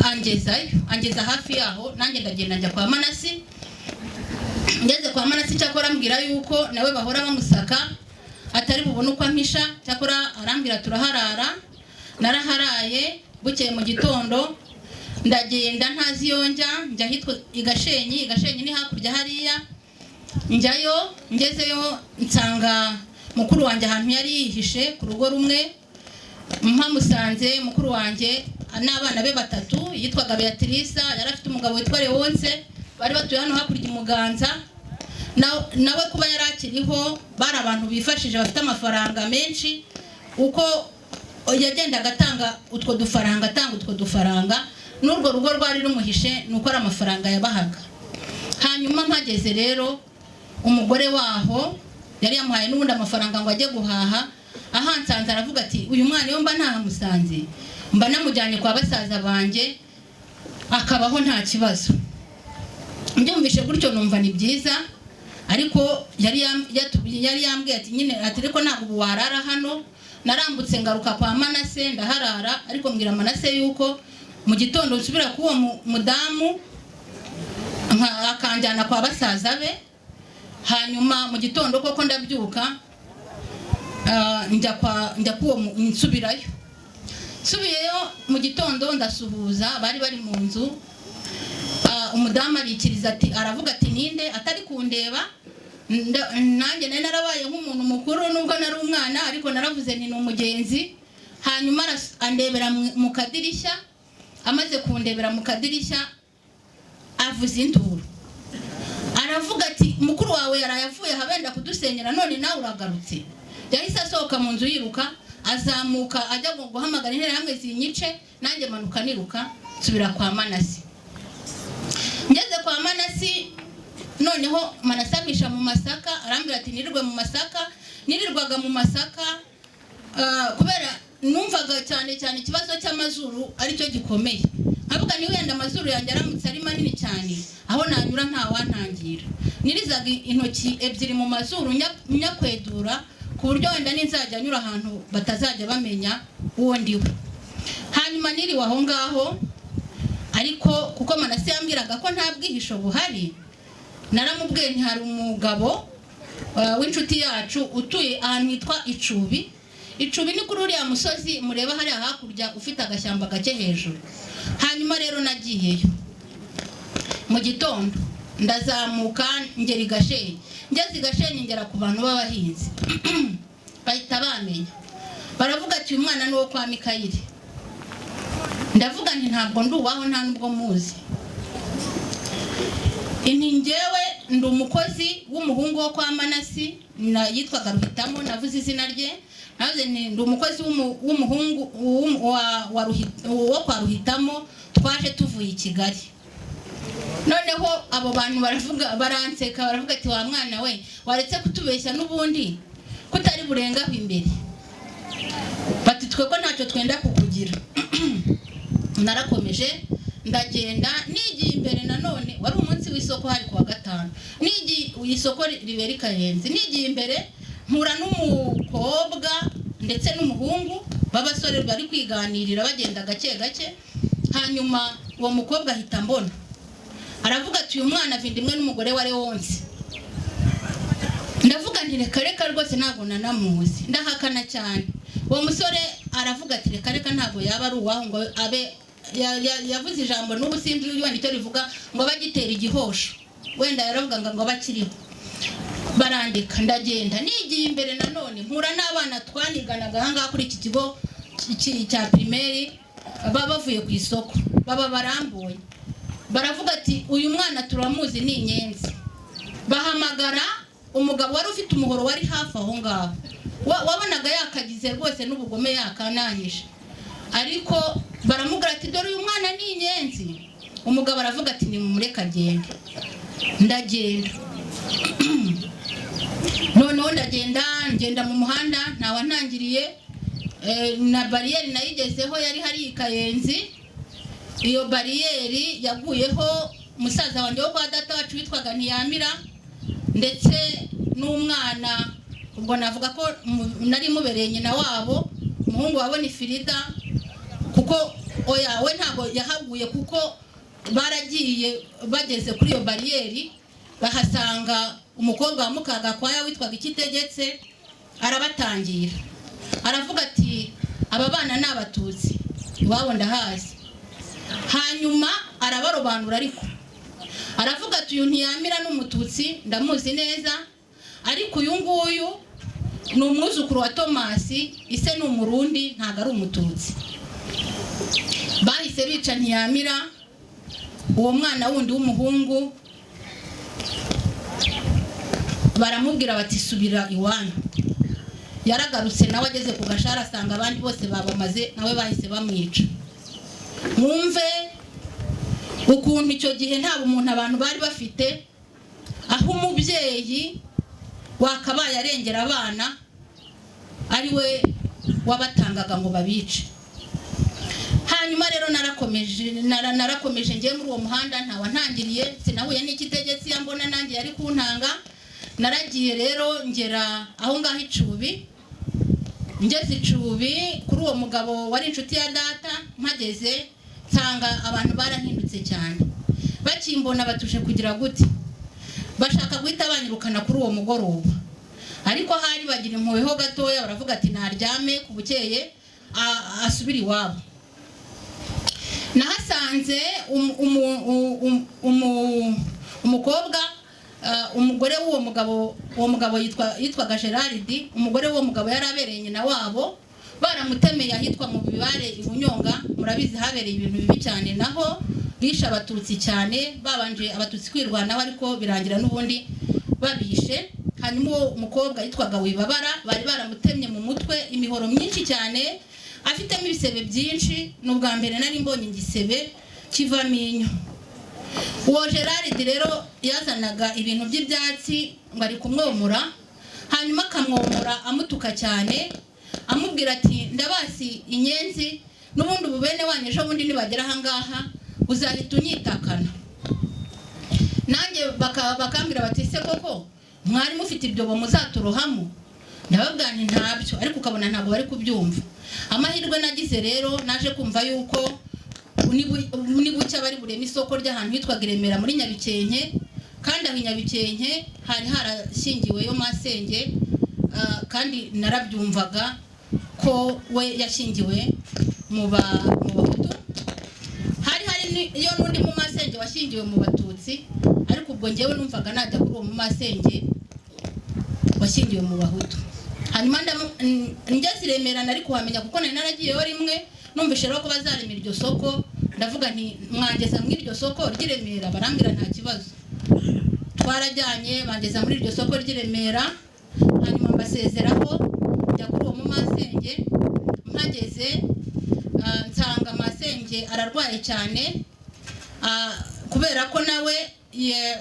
angezayo, angeza hafi yaho. Nanjye ndagenda njya kwa Manasi. Ngeze kwa Manasi, cyakora ambwira yuko nawe bahora bamusaka, atari bubone uko ampisha. Cyakora arambwira turaharara. Naraharaye. Bukeye mu gitondo ndagenda ntazi iyo njya, njya ahitwa i Gashenyi. I Gashenyi ni hakurya hariya. Njyayo, ngezeyo nsanga mukuru wanjye ahantu yari yihishe ku rugo rumwe. Mpamusanze, mukuru wanjye n'abana be batatu, yitwaga Beatrice, yari afite umugabo witwa Leonce, bari batuye hano hakurya i Muganza. Nawe kuba yari akiriho, bari abantu bifashije, bafite amafaranga menshi. Uko yagendaga atanga utwo dufaranga, atanga utwo dufaranga, n'urwo rugo rwari rumuhishe, ni uko ari amafaranga yabahaga. Hanyuma mpageze rero, umugore waho yari yamuhaye n'ubundi amafaranga ngo ajye guhaha. Ahansanze aravuga ati: "Uyu mwana iyo mba ntahamusanze, mba namujyanye kwa basaza banjye akabaho nta kibazo." Mbyumvishe gutyo numva ni byiza, ariko yari yambwiye ati nyine ati: "Ariko ntabwo ubu warara hano." Narambutse ngaruka kwa Manase, ndaharara, ariko mbwira Manase yuko mu gitondo nsubira k'uwo mudamu akanjyana kwa basaza be. Hanyuma mu gitondo koko ndabyuka, njya kwa njya k'uwo nsubirayo. Nsubiyeyo mu gitondo ndasuhuza, bari bari mu nzu. Umudamu arikiriza ati, aravuga ati: "Ninde?" Atari kundeba. Nanjye nari narabaye nk'umuntu mukuru nubwo nari umwana, ariko naravuze nti: "Ni umugenzi." Hanyuma andebera mu kadirishya. Amaze kundebera mu kadirishya avuza induru, aravuga ati: "Mukuru wawe yaraye avuye aha benda kudusenyera, none nawe uragarutse." Yahise asohoka mu nzu yiruka, azamuka ajya guhamagara Interahamwe zinyice. Nanjye manuka niruka, nsubira kwa Manasi. Ngeze kwa Manasi noneho, Manasi ampisha mu masaka, arambwira ati nirirwe mu masaka. Nirirwaga mu masaka kubera numvaga cyane cyane ikibazo cy'amazuru aricyo gikomeye, nkavuga ni wenda amazuru yanjye aramutse ari manini cyane, aho nanyura ntawantangira. Nirizaga intoki ebyiri mu mazuru nyakwedura, ku buryo wenda ninzajya nyura ahantu batazajya bamenya uwo ndiwe. Hanyuma niriwe aho ngaho, ariko kuko Manasi yambwiraga ko nta bwihisho buhari, naramubwiye nti hari umugabo w'inshuti yacu utuye ahantu hitwa Icubi. Icubi ni kuri uriya musozi mureba hariya hakurya, ufite agashyamba gake hejuru. Hanyuma rero nagiyeyo mu gitondo, ndazamuka ngera i Gashenyi. Ngeze i Gashenyi ngera ku bantu b'abahinzi, bahita bamenya, baravuga ati: "Uyu mwana ni uwo kwa Mikayire." Ndavuga nti: "Ntabwo ndi uwaho, nta nubwo muzi." Inti: "Njyewe ndi umukozi w'umuhungu wo kwa Manasi," na yitwaga Ruhitamo, navuze izina rye. Navuze nti: "Ndi umukozi w'umuhungu wo kwa Ruhitamo, twaje tuvuye i Kigali." Noneho abo bantu baravuga, baranseka, baravuga ati: "Wa mwana we, waretse kutubeshya n'ubundi kutari burengaho imbere?" Bati: "Twebwe ntacyo twenda kukugira." Narakomeje ndagenda, nigiye imbere nanone, wari umunsi w'isoko, hari kuwa gatanu. Nigiye isoko ribera i Kayenzi, nigiye imbere mpura n'umukobwa ndetse n'umuhungu b'abasore bari kwiganirira, bagenda gake gake. Hanyuma uwo mukobwa ahita mbona, aravuga ati: "Uyu mwana avinda imwe n'umugore wa Leonce." Ndavuga nti: "Reka reka rwose, ntabwo nanamuzi." Ndahakana cyane. Uwo musore aravuga ati: "Reka reka, ntabwo yaba ari uwaho ngo abe yavuze ijambo n'ubu sinzi wenda icyo rivuga, ngo abe agitera igihosho." Wenda yaravuga ngo abe akiriho. Barandika, ndagenda. Nigiye imbere nanone mpura n'abana twaniganaga ahangaha kuri iki kigo cya primaire, baba bavuye ku isoko, baba barambuye, baravuga ati: "Uyu mwana turamuzi, ni inyenzi." Bahamagara umugabo wari ufite umuhoro wari hafi aho ngaho. Wabonaga yakagize rwose n'ubugome, yakananyije, ariko baramubwira ati: "Dore uyu mwana ni inyenzi." Umugabo aravuga ati: "Nimumureke agende." Ndagenda noneho, ndagenda, ngenda mu muhanda ntawantangiriye. Na bariyeri nayigezeho, yari hari i Kayenzi. Iyo bariyeri yaguyeho musaza wanjye wo kwa data wacu witwaga Ntiyamira, ndetse n'umwana, ubwo navuga ko nari mubereye nyina wabo, umuhungu wabo ni Firida. Kuko oya, we ntabwo yahaguye, kuko baragiye bageze kuri iyo bariyeri bahasanga umukobwa wa Mukagakwaya witwaga Ikitegetse, arabatangira, aravuga ati: "Aba bana ni Abatutsi, iwabo ndahazi." Hanyuma arabarobanura, ariko aravuga ati: "Uyu Ntiyamira n'Umututsi, ndamuzi neza, ariko uyu nguyu ni umwuzukuru wa Tomasi, ise ni Umurundi, ntabwo ari Umututsi." Bahise bica Ntiyamira. Uwo mwana wundi w'umuhungu baramubwira bati: "Subira iwanyu." Yaragarutse nawe, ageze ku Gashara asanga abandi bose babamaze, nawe bahise bamwica. Mwumve ukuntu icyo gihe nta bumuntu abantu bari bafite, aho umubyeyi wakabaye arengera abana ari we wabatangaga ngo babice. Hanyuma rero narakomeje ngiye muri uwo muhanda, ntawantangiriye, sinahuye n'ikitegetse yambona nanjye yari kuntanga. Naragiye rero ngera aho ngaho Icubi. Ngeze Icubi kuri uwo mugabo wari inshuti ya data, mpageze nsanga abantu barahindutse cyane. Bakimbona batuje kugira gute, bashaka guhita banyirukana kuri uwo mugoroba, ariko hari bagira impuhwe ho gatoya, baravuga ati: "Naryame ku bukeye." asubire iwabo. Nahasanze umukobwa, umugore w'uwo mugabo. Uwo mugabo yitwaga Gerard. Umugore w'uwo mugabo yari abereye nyina wabo, baramutemeye ahitwa mu Bibare i Bunyonga. Murabizi, habereye ibintu bibi cyane, naho bishe Abatutsi cyane. Babanje Abatutsi kwirwanaho, ariko birangira n'ubundi babishe. Hanyuma uwo mukobwa yitwaga Wibabara, bari baramutemye mu mutwe imihoro myinshi cyane, afitemo ibisebe byinshi. Ni ubwa mbere nari mbonye igisebe kivamo inyo. Uwo Gerard rero yazanaga ibintu by'ibyatsi ngo ari kumwomora, hanyuma akamwomora amutuka cyane, amubwira ati: "Ndabasi inyenzi n'ubundi, ubu bene wanyu ejo bundi nibagera ahangaha uzahita unyitakana nanjye." Bakambwira bati: "Se koko mwari mufite ibyobo muzaturohamo?" Ndababwira nti: "Ntabyo." Ariko ukabona ntabwo bari kubyumva. Amahirwe nagize rero, naje kumva yuko nibucya bari bureme isoko ry'ahantu hitwaga i Remera muri Nyabikenke, kandi aho i Nyabikenke hari harashyingiweyo masenge, kandi narabyumvaga ko we yashyingiwe mu Bahutu. Hari iyo n'undi mu masenge washyingiwe mu Batutsi, ariko ubwo ngewe numvaga najya kuri uwo mu masenge washyingiwe mu Bahutu. Hanyuma ngeze i Remera, nari kuhamenya kuko nari naragiyeyo rimwe. Numvise rero ko bazarema iryo soko, ndavuga nti: "Mwangeza muri iryo soko ry'i Remera?" Barambwira: "Nta kibazo." Twarajyanye, bangeza muri iryo soko ry'i Remera, hanyuma mbasezeraho, njya kuri uwo mumasenge. Mpageze, nsanga masenge ararwaye cyane, kubera ko nawe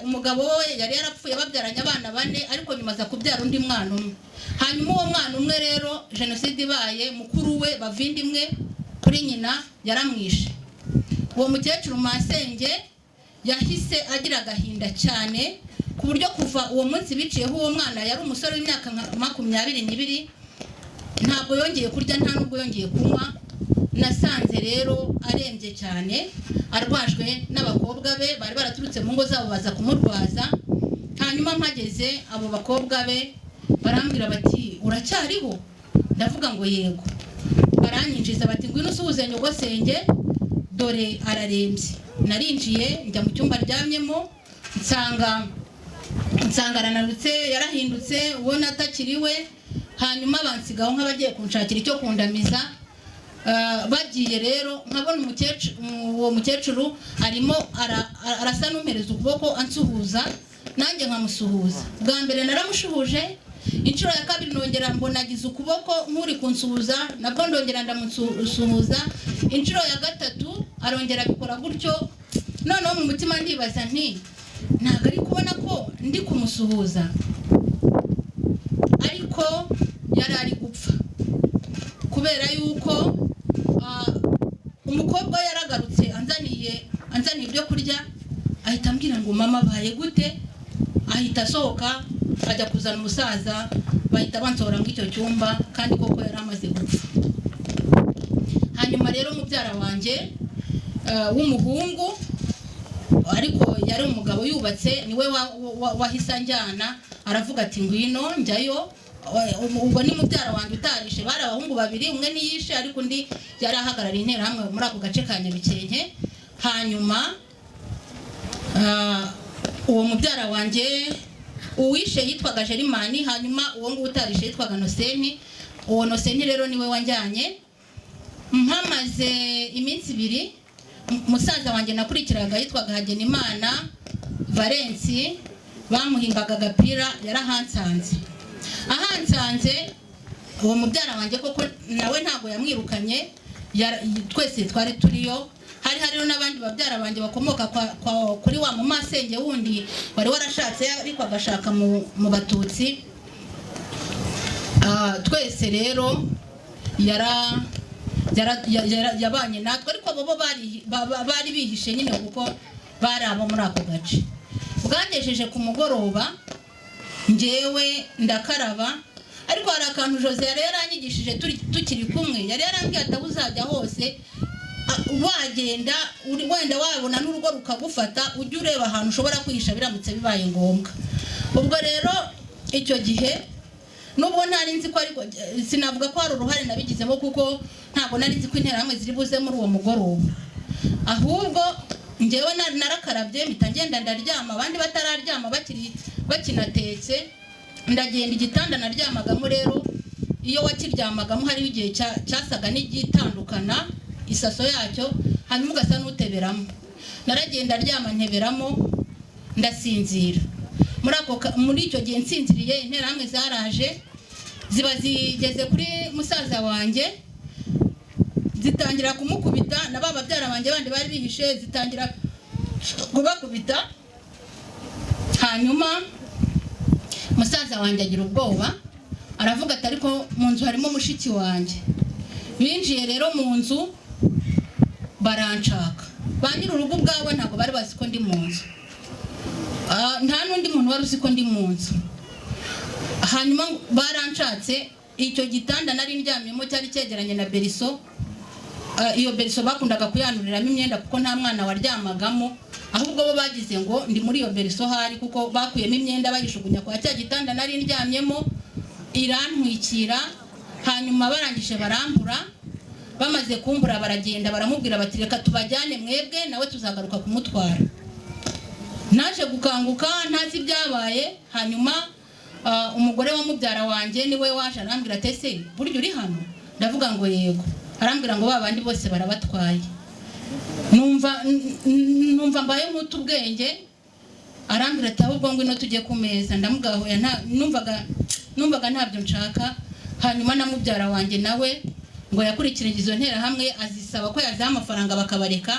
umugabo we yari yarapfuye babyaranye abana bane, ariko nyuma aza kubyara undi mwana umwe. Hanyuma uwo mwana umwe rero, jenoside ibaye, mukuru we bavindi imwe kuri nyina yaramwishe. Uwo mukecuru masenge yahise agira agahinda cyane, ku buryo kuva uwo munsi biciyeho uwo mwana, yari umusore w'imyaka nka 22, ntabwo yongeye kurya, nta nubwo yongeye kunywa. Nasanze rero arembye cyane, arwajwe n'abakobwa be bari baraturutse mu ngo zabo baza kumurwaza. Hanyuma mpageze, abo bakobwa be barambwira bati: "Uracyariho?" Ndavuga ngo: "Yego." Baranyinjiza bati: "Ngwino usuhuze nyogosenge, dore ararembye." Narinjiye, njya mu cyumba aryamyemo, nsanga arananutse, yarahindutse, ubona atakiriwe. Hanyuma bansigaho nk'abagiye kunshakira icyo kundamiza. Bagiye rero, nkabona uwo mukecuru arimo arasa n'umpereza ukuboko ansuhuza, nanjye nkamusuhuza. Bwa mbere naramushuhuje, inshuro ya kabiri nongera mbona agize ukuboko nk'uri kunsuhuza, nabwo ndongera ndamusuhuza. Inshuro ya gatatu arongera abikora gutyo. Noneho mu mutima ndibaza nti: "Ntabwo ari kubona ko ndi kumusuhuza?" Ariko yari ari gupfa, kubera yuko umukobwa we yaragarutse anzaniye ibyo kurya, ahita ambwira ngo: "Mama abaye gute?" Ahita asohoka ajya kuzana umusaza, bahita bansohora muri icyo cyumba, kandi koko yari amaze gupfa. Hanyuma rero mubyara wanjye w'umuhungu, ariko yari umugabo yubatse, niwe wahise anjyana, aravuga ati: "Ngwino." Njyayo. Ubwo ni mubyara wanjye utarishe, bari abahungu babiri, umwe ntiyishe ariko undi yari ahagarariye Interahamwe muri ako gace ka Nyabikenke. Hanyuma uwo mubyara wanjye uwishe yitwaga Jerimani, hanyuma uwo nguwo utarishe yitwaga Noseni. Uwo Noseni rero niwe wanjyanye. Mpamaze iminsi 2, musaza wanjye nakurikiraga yitwaga Hagenimana Valensi, bamuhimbaga agapira, yarahansanze. Ahansanze, uwo mubyara wanjye koko nawe ntabwo yamwirukanye, twese twari turiyo. Hari hariho n'abandi babyara banjye bakomoka kuri wa mumasenge wundi wari warashatse ariko agashaka mu Batutsi. Twese rero yabanye natwe, ariko abo bo bari bihishe nyine kuko bari abo muri ako gace. Bwagejeje ku mugoroba, njyewe ndakaraba, ariko hari akantu Jose yari yaranyigishije tukiri kumwe. Yari yarambwiye ati: "Aho uzajya hose, wagenda wenda wabona n'urugo rukagufata, ujye ureba ahantu ushobora kwihisha biramutse bibaye ngombwa." Ubwo rero icyo gihe Nubwo ntari nzi ko, ariko sinavuga ko hari uruhare nabigizemo, kuko ntabwo nari nzi ko Interahamwe ziri buze muri uwo mugoroba. Ahubwo njyewe narakarabye, mpita ngenda ndaryama abandi batararyama, bakiri bakinatetse. Ndagenda, igitanda naryamagamo rero, iyo wakiryamagamo hariho igihe cyasaga n'igitandukana isaso yacyo, hanyuma ugasa n'uteberamo. Naragenda aryama, nteberamo, ndasinzira. Muri icyo gihe nsinziriye, Interahamwe zaraje, ziba zigeze kuri musaza wanjye, zitangira kumukubita, na ba babyara banjye bandi bari bihishe zitangira kubakubita. Hanyuma musaza wanjye agira ubwoba, aravuga ati: "Ariko mu nzu harimo mushiki wanjye." Binjiye rero mu nzu baranshaka. Ba nyir'urugo ubwabo ntabwo bari bazi ko ndi mu nzu. Nta n'undi muntu wari uzi ko ndi mu nzu. Hanyuma baranshatse. Icyo gitanda nari ndyamyemo cyari cyegeranye na berceau. Iyo berceau bakundaga kuyanuriramo imyenda, kuko nta mwana waryamagamo. Ahubwo bo bagize ngo ndi muri iyo berceau hari, kuko bakuyemo imyenda bayijugunya kwa cya gitanda nari ndyamyemo, irantwikira. Hanyuma barangije barambura. Bamaze kumbura baragenda baramubwira bati: "Reka tubajyane mwebwe, nawe tuzagaruka kumutwara." Naje gukanguka ntazi ibyabaye. Hanyuma umugore wa mubyara wanjye niwe waje, arambwira ati: "Ese burya uri hano?" Ndavuga ngo: "Yego." Arambwira ngo: "Ba bandi bose barabatwaye." Numva mbaye nk'uta ubwenge. Arambwira ati: "Ahubwo ngwino tujye ku meza." Ndamubwira: "Hoya." Numvaga ntabyo nshaka. Hanyuma na mubyara wanjye nawe ngo yakurikiranye izo Nterahamwe, azisaba ko yaziha amafaranga bakabareka,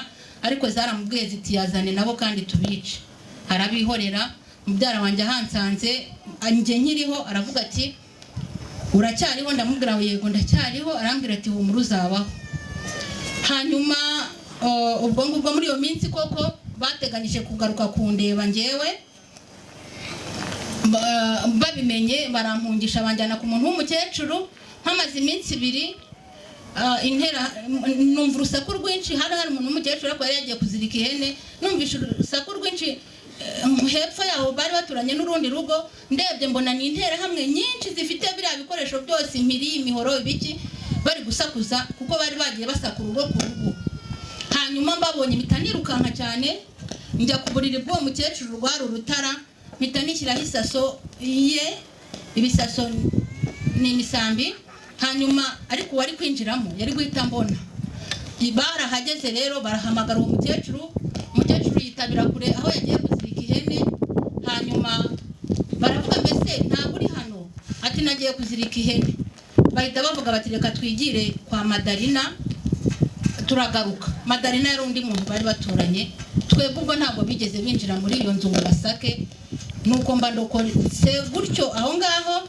ariko zaramubwiye ziti: "Yazane nabo kandi tubice." Arabihorera. Mubyara wanjye ahansanze njye nkiriho, aravuga ati: "Uracyariho?" Ndamubwira ngo: "Yego, ndacyariho." Arambwira ati: "Humura, uzabaho." Hanyuma ubwo ngubwo muri iyo minsi koko bateganyije kugaruka kundeba njyewe. Babimenye barampungisha, banjyana ku muntu w'umukecuru. Mpamaze iminsi 2, intera numva urusaku rwinshi. Hari umuntu w'umukecuru, ariko yari yagiye kuzirika ihene. Numvishe urusaku rwinshi hepfo yaho bari baturanye n'urundi rugo. Ndebye mbona ni Interahamwe nyinshi zifite biriya bikoresho byose, impiri, imihoro, ibiki, bari gusakuza, kuko bari bagiye basaka urugo ku rugo. Hanyuma mbabonye mpita nirukanka cyane, njya ku buriri bw'uwo mukecuru, rwari urutara, mpita nishyiraho isaso ye. Ibisaso ni imisambi. Hanyuma ariko uwari kwinjiramo yari guhita mbona. Barahageze rero, barahamagara uwo mukecuru. Umukecuru yitabira kure aho yagiye kuzirika ihene. Hanyuma baravuga: "Mbese ntabwo uri hano?" Ati: "Nagiye kuzirika ihene." Bahita bavuga bati: "Reka twigire kwa Madarina, turagaruka." Madarina yari undi muntu bari baturanye. Twebwe ubwo ntabwo bigeze binjira muri iyo nzu ngo basake. Nuko mba ndokotse gutyo aho ngaho.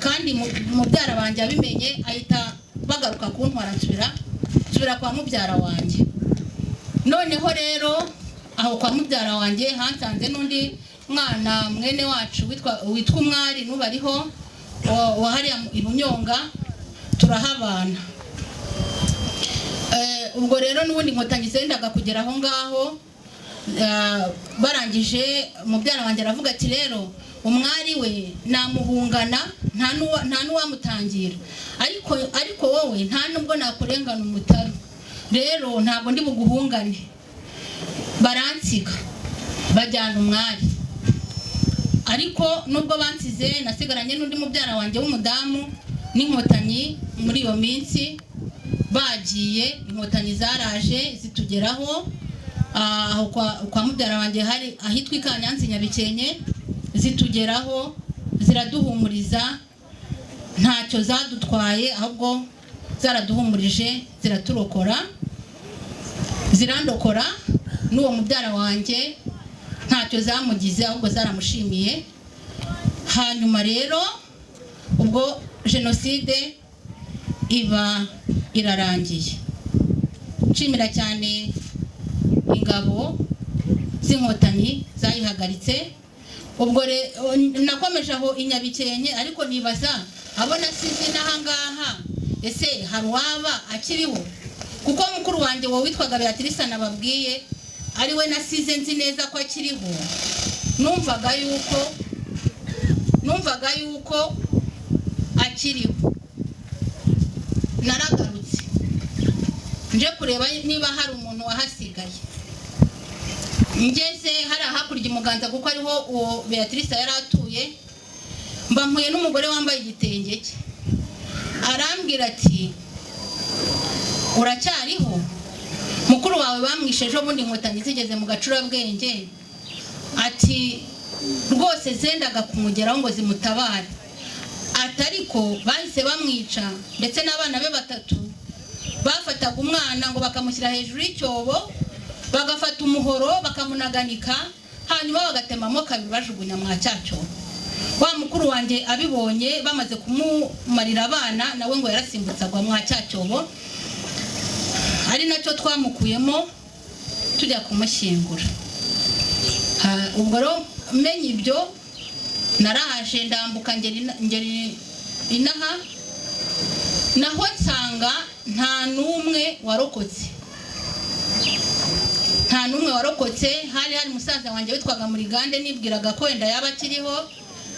Kandi mubyara wanjye abimenye ahita bagaruka kuntwara, nsubira kwa mubyara wanjye. Noneho rero aho kwa mubyara wanjye hansanze n'undi mwana mwene wacu witwa Umwari, n'ubu ariho, wa hariya i Bunyonga, turahabana. Ubwo rero n'ubundi Inkotanyi zendaga kugera aho ngaho. Barangije mubyara wanjye aravuga ati: "Rero Umwari we namuhungana, nta n'uwamutangira, ariko wowe nta nubwo nakurengana umutaru, rero ntabwo ndi buguhungane." Baransiga, bajyana Umwari. Ariko nubwo bansize, nasigaranye n'undi mubyara wanjye w'umudamu n'Inkotanyi. Muri iyo minsi bagiye, Inkotanyi zaraje zitugeraho aho kwa mubyara wanjye, hari ahitwa i Kanyanza, Nyabikenke. Zitugeraho ziraduhumuriza, ntacyo zadutwaye, ahubwo zaraduhumurije, ziraturokora, zirandokora. N'uwo mubyara wanjye ntacyo zamugize, ahubwo zaramushimiye. Hanyuma rero ubwo jenoside iba irarangiye. Nshimira cyane ingabo z'Inkotanyi zayihagaritse. Ubwo nakomeje aho i Nyabikenke, ariko nibaza abo nasize n'ahangaha, ese hari uwaba akiriho? Kuko mukuru wanjye wowe witwaga Beatrice nababwiye, ari we nasize nzi neza ko akiriho. Numvaga yuko Akiriho. Naragarutse nje kureba niba hari umuntu wahasigaye. Ngeze hari hakurya Imuganza, kuko ariho uwo Beatrice yari atuye, mba mpuye n'umugore wambaye igitenge cye. Arambwira ati: "Uracyariho? Mukuru wawe bamwishe ejo bundi, Inkotanyi zigeze mu Gacurabwenge." Ati: "Rwose zendaga kumugeraho ngo zimutabare." Ati: "Ariko bahise bamwica, ndetse n'abana be batatu. Bafataga umwana ngo bakamushyira hejuru y'icyobo, bagafata umuhoro bakamunaganika, hanyuma bagatemamo kabiri, bajugunya mwa cya cyobo." Wa mukuru wanjye abibonye bamaze kumumarira abana, nawe ngo yarasimbutse agwa mwa cya cyobo, ari nacyo twamukuyemo tujya kumushyingura. Ubwo rero menye ibyo, naraje ndambuka ngera inaha, naho nsanga nta n'umwe warokotse, nta n'umwe warokotse. Hari musaza wanjye witwaga Murigande, nibwiraga ko wenda yaba akiriho.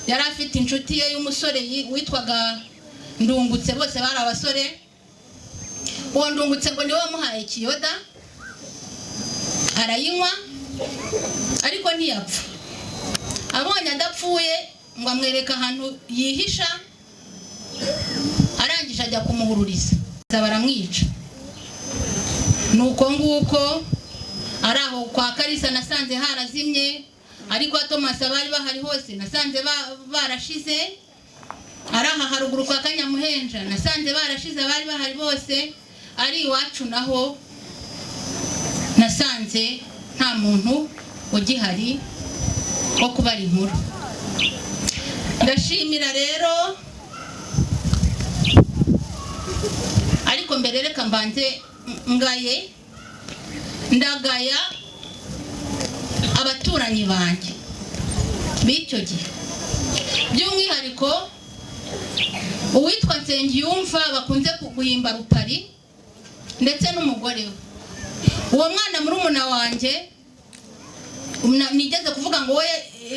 Yari afite inshuti ye y'umusore witwaga Ndungutse, bose bari abasore. Uwo Ndungutse ngo niwe wamuhaye kiyoda arayinywa, ariko ntiyapfa. Abonye adapfuye, ngo amwereka ahantu yihisha, arangije ajya kumuhururiza, baramwica. Nuko nguko. Ari aho kwa Karisa nasanze harazimye, ariko Thomas abari bahari hose nasanze barashize. Ari aha haruguru kwa Kanyamuhenja nasanze barashize abari bahari bose. Ari iwacu naho nasanze nta muntu ugihari wo kubara inkuru. Ndashimira rero, ariko mbere reka mbanze ngaye. Ndagaya abaturanyi banjye b'icyo gihe, by'umwihariko uwitwa Nsengiyumva bakunze guhimba Rupari, ndetse n'umugore we. Uwo mwana murumuna wanjye nigeze kuvuga ngo we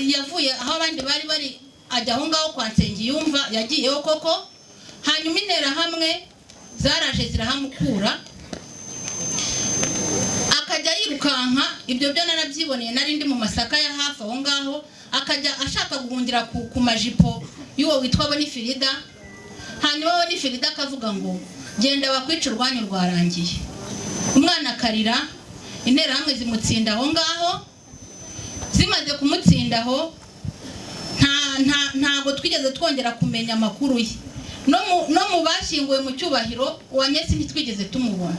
yavuye aho abandi bari bari ajya aho ngaho kwa Nsengiyumva, yagiyeho koko. Hanyuma Interahamwe zaraje zirahamukura, akajya yirukanka. Ibyo byo narabyiboneye, nari ndi mu masaka ya hafi aho ngaho. Akajya ashaka guhungira ku majipo y'uwo witwa Bonifirida. Hanyuma Bonifirida akavuga ngo: "Genda bakwica, urwanyu rwarangiye." Umwana akarira. Interahamwe zimutsinda aho ngaho. Zimaze kumutsinda aho, ntabwo twigeze twongera kumenya amakuru ye. No mu bashyinguwe mu cyubahiro, uwa Nyesi ntitwigeze tumubona.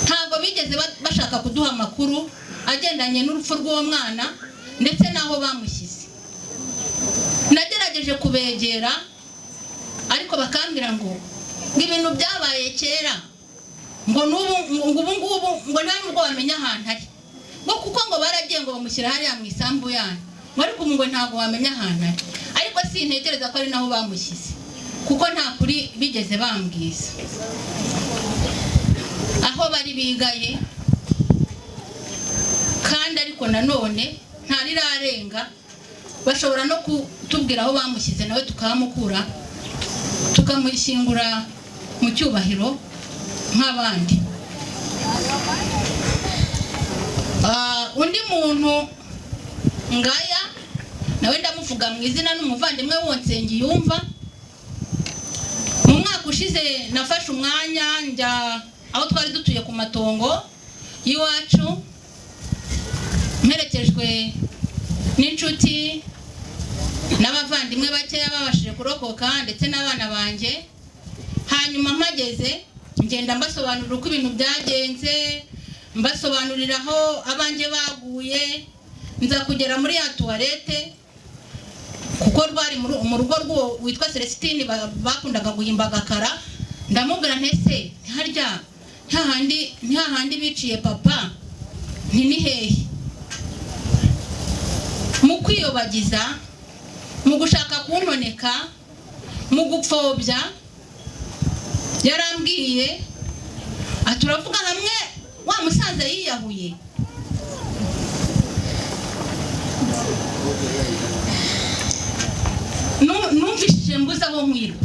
Ntabwo bigeze bashaka kuduha amakuru agendanye n'urupfu rw'uwo mwana ndetse n'aho bamushyize. Nagerageje kubegera, ariko bakambwira ngo ibintu byabaye kera, ngo n'ubu, ngo ubu ngubu ngo nta nubwo wamenya ahantu ari, ngo kuko ngo baragiye ngo bamushyira hariya mu isambu yanyu, ngo ariko ubu ngo ntabwo wamenya ahantu ari. Ariko sintekereza ko ari naho bamushyize, kuko nta kuri bigeze bambwiza aho bari bigaye. Kandi ariko nanone ntarirarenga, bashobora no kutubwira aho bamushyize, nawe tukahamukura, tukamushyingura mu cyubahiro nk'abandi. Undi muntu ngaya nawe ndamuvuga mu izina, n'umuvandimwe w'uwo Nsengiyumva. Mu mwaka ushize nafashe umwanya njya aho twari dutuye ku matongo y'iwacu, mperekejwe n'inshuti n'abavandimwe bakeya babashije kurokoka, ndetse n'abana banjye. Hanyuma mpageze, ngenda mbasobanurira uko ibintu byagenze, mbasobanurira aho abanjye baguye. Nza kugera muri ya tuwarete, kuko rwari mu rugo rw'uwo witwa Celestine bakundaga guhimba Agakara. Ndamubwira nti: "Ese ntiharya ntihahandi biciye papa, nti ni hehe?" Mu kwiyobagiza, mu gushaka kuntoneka, mu gupfobya, yarambwiye ati: "Uravuga hamwe wa musaza yiyahuye?" Numvishije mbuze aho nkwirwa.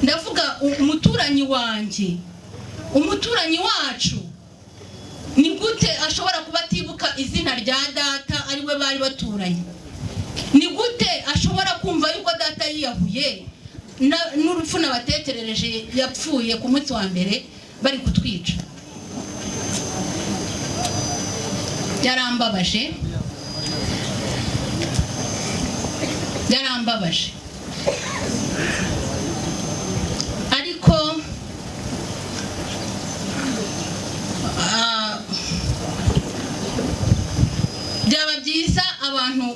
Ndavuga umuturanyi wanjye, umuturanyi wacu, ni gute ashobora kuba atibuka izina rya data ari we bari baturanye? Ni gute ashobora kumva yuko data yiyahuye n'urupfu nabatekerereje, yapfuye ku munsi wa mbere bari kutwica? Byarambabaje, byarambabaje. Ariko byaba byiza abantu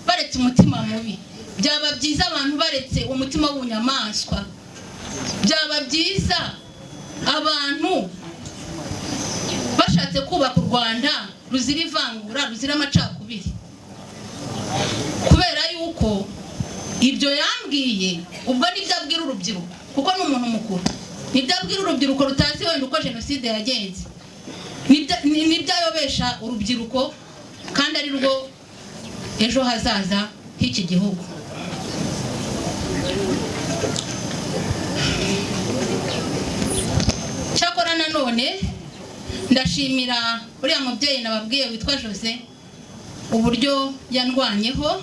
baretse umutima mubi, byaba byiza abantu baretse umutima w'ubunyamaswa, byaba byiza abantu bashatse kubaka u Rwanda ruzira ivangura, ruzira amacakubiri. Kubera yuko ibyo yambwiye ubwo nibyo abwira urubyiruko, kuko ni umuntu mukuru, nibyo abwira urubyiruko rutazi wenda uko jenoside yagenze, nibyo ayobesha urubyiruko kandi ari rwo ejo hazaza h'iki gihugu. Cyakora nanone ndashimira uriya mubyeyi nababwiye witwa Jose, uburyo yandwanyeho.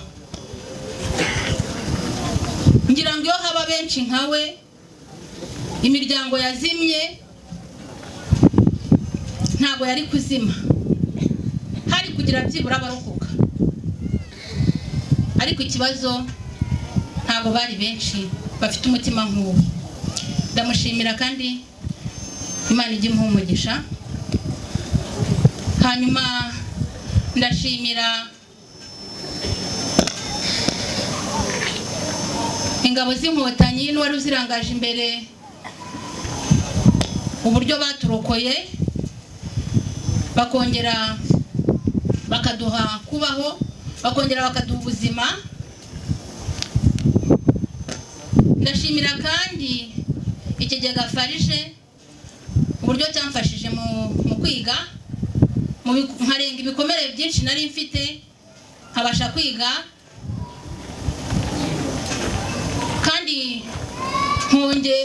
Ngira ngo iyo haba benshi nkawe, imiryango yazimye ntabwo yari kuzima, hari kugira byibura abarokoka. Ariko ikibazo ntabwo bari benshi bafite umutima nk'uwo. Ndamushimira kandi Imana ijye imuha umugisha. Hanyuma ndashimira ingabo z'Inkotanyi n'uwari uzirangaje imbere, uburyo baturokoye bakongera bakaduha kubaho, bakongera bakaduha ubuzima. Ndashimira kandi ikigega Farije, uburyo cyamfashije mu kwiga, nkarenga ibikomere byinshi nari mfite, nkabasha kwiga, kandi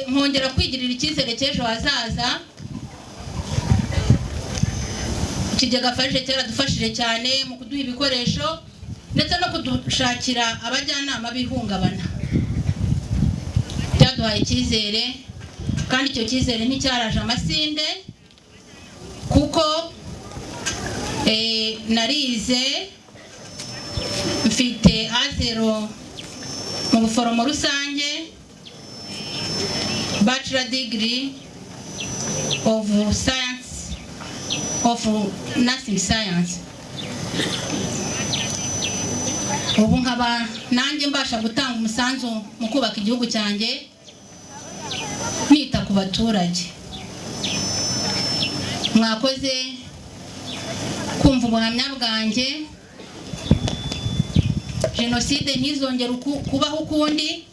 nkongera kwigirira icyizere cy'ejo hazaza. Ikigega Farije cyaradufashije cyane mu kuduha ibikoresho ndetse no kudushakira abajyanama b'ihungabana. Byaduhaye icyizere, kandi icyo cyizere nticyaraje amasinde, kuko narize mfite A0 mu buforomo rusange, bachelor degree of science of nursing science. Ubu nkaba nanjye mbasha gutanga umusanzu mu kubaka igihugu cyanjye, nita ku baturage. Mwakoze kumva ubuhamya bwanjye. Jenoside ntizongere kubaho ukundi,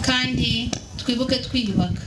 kandi twibuke twiyubaka.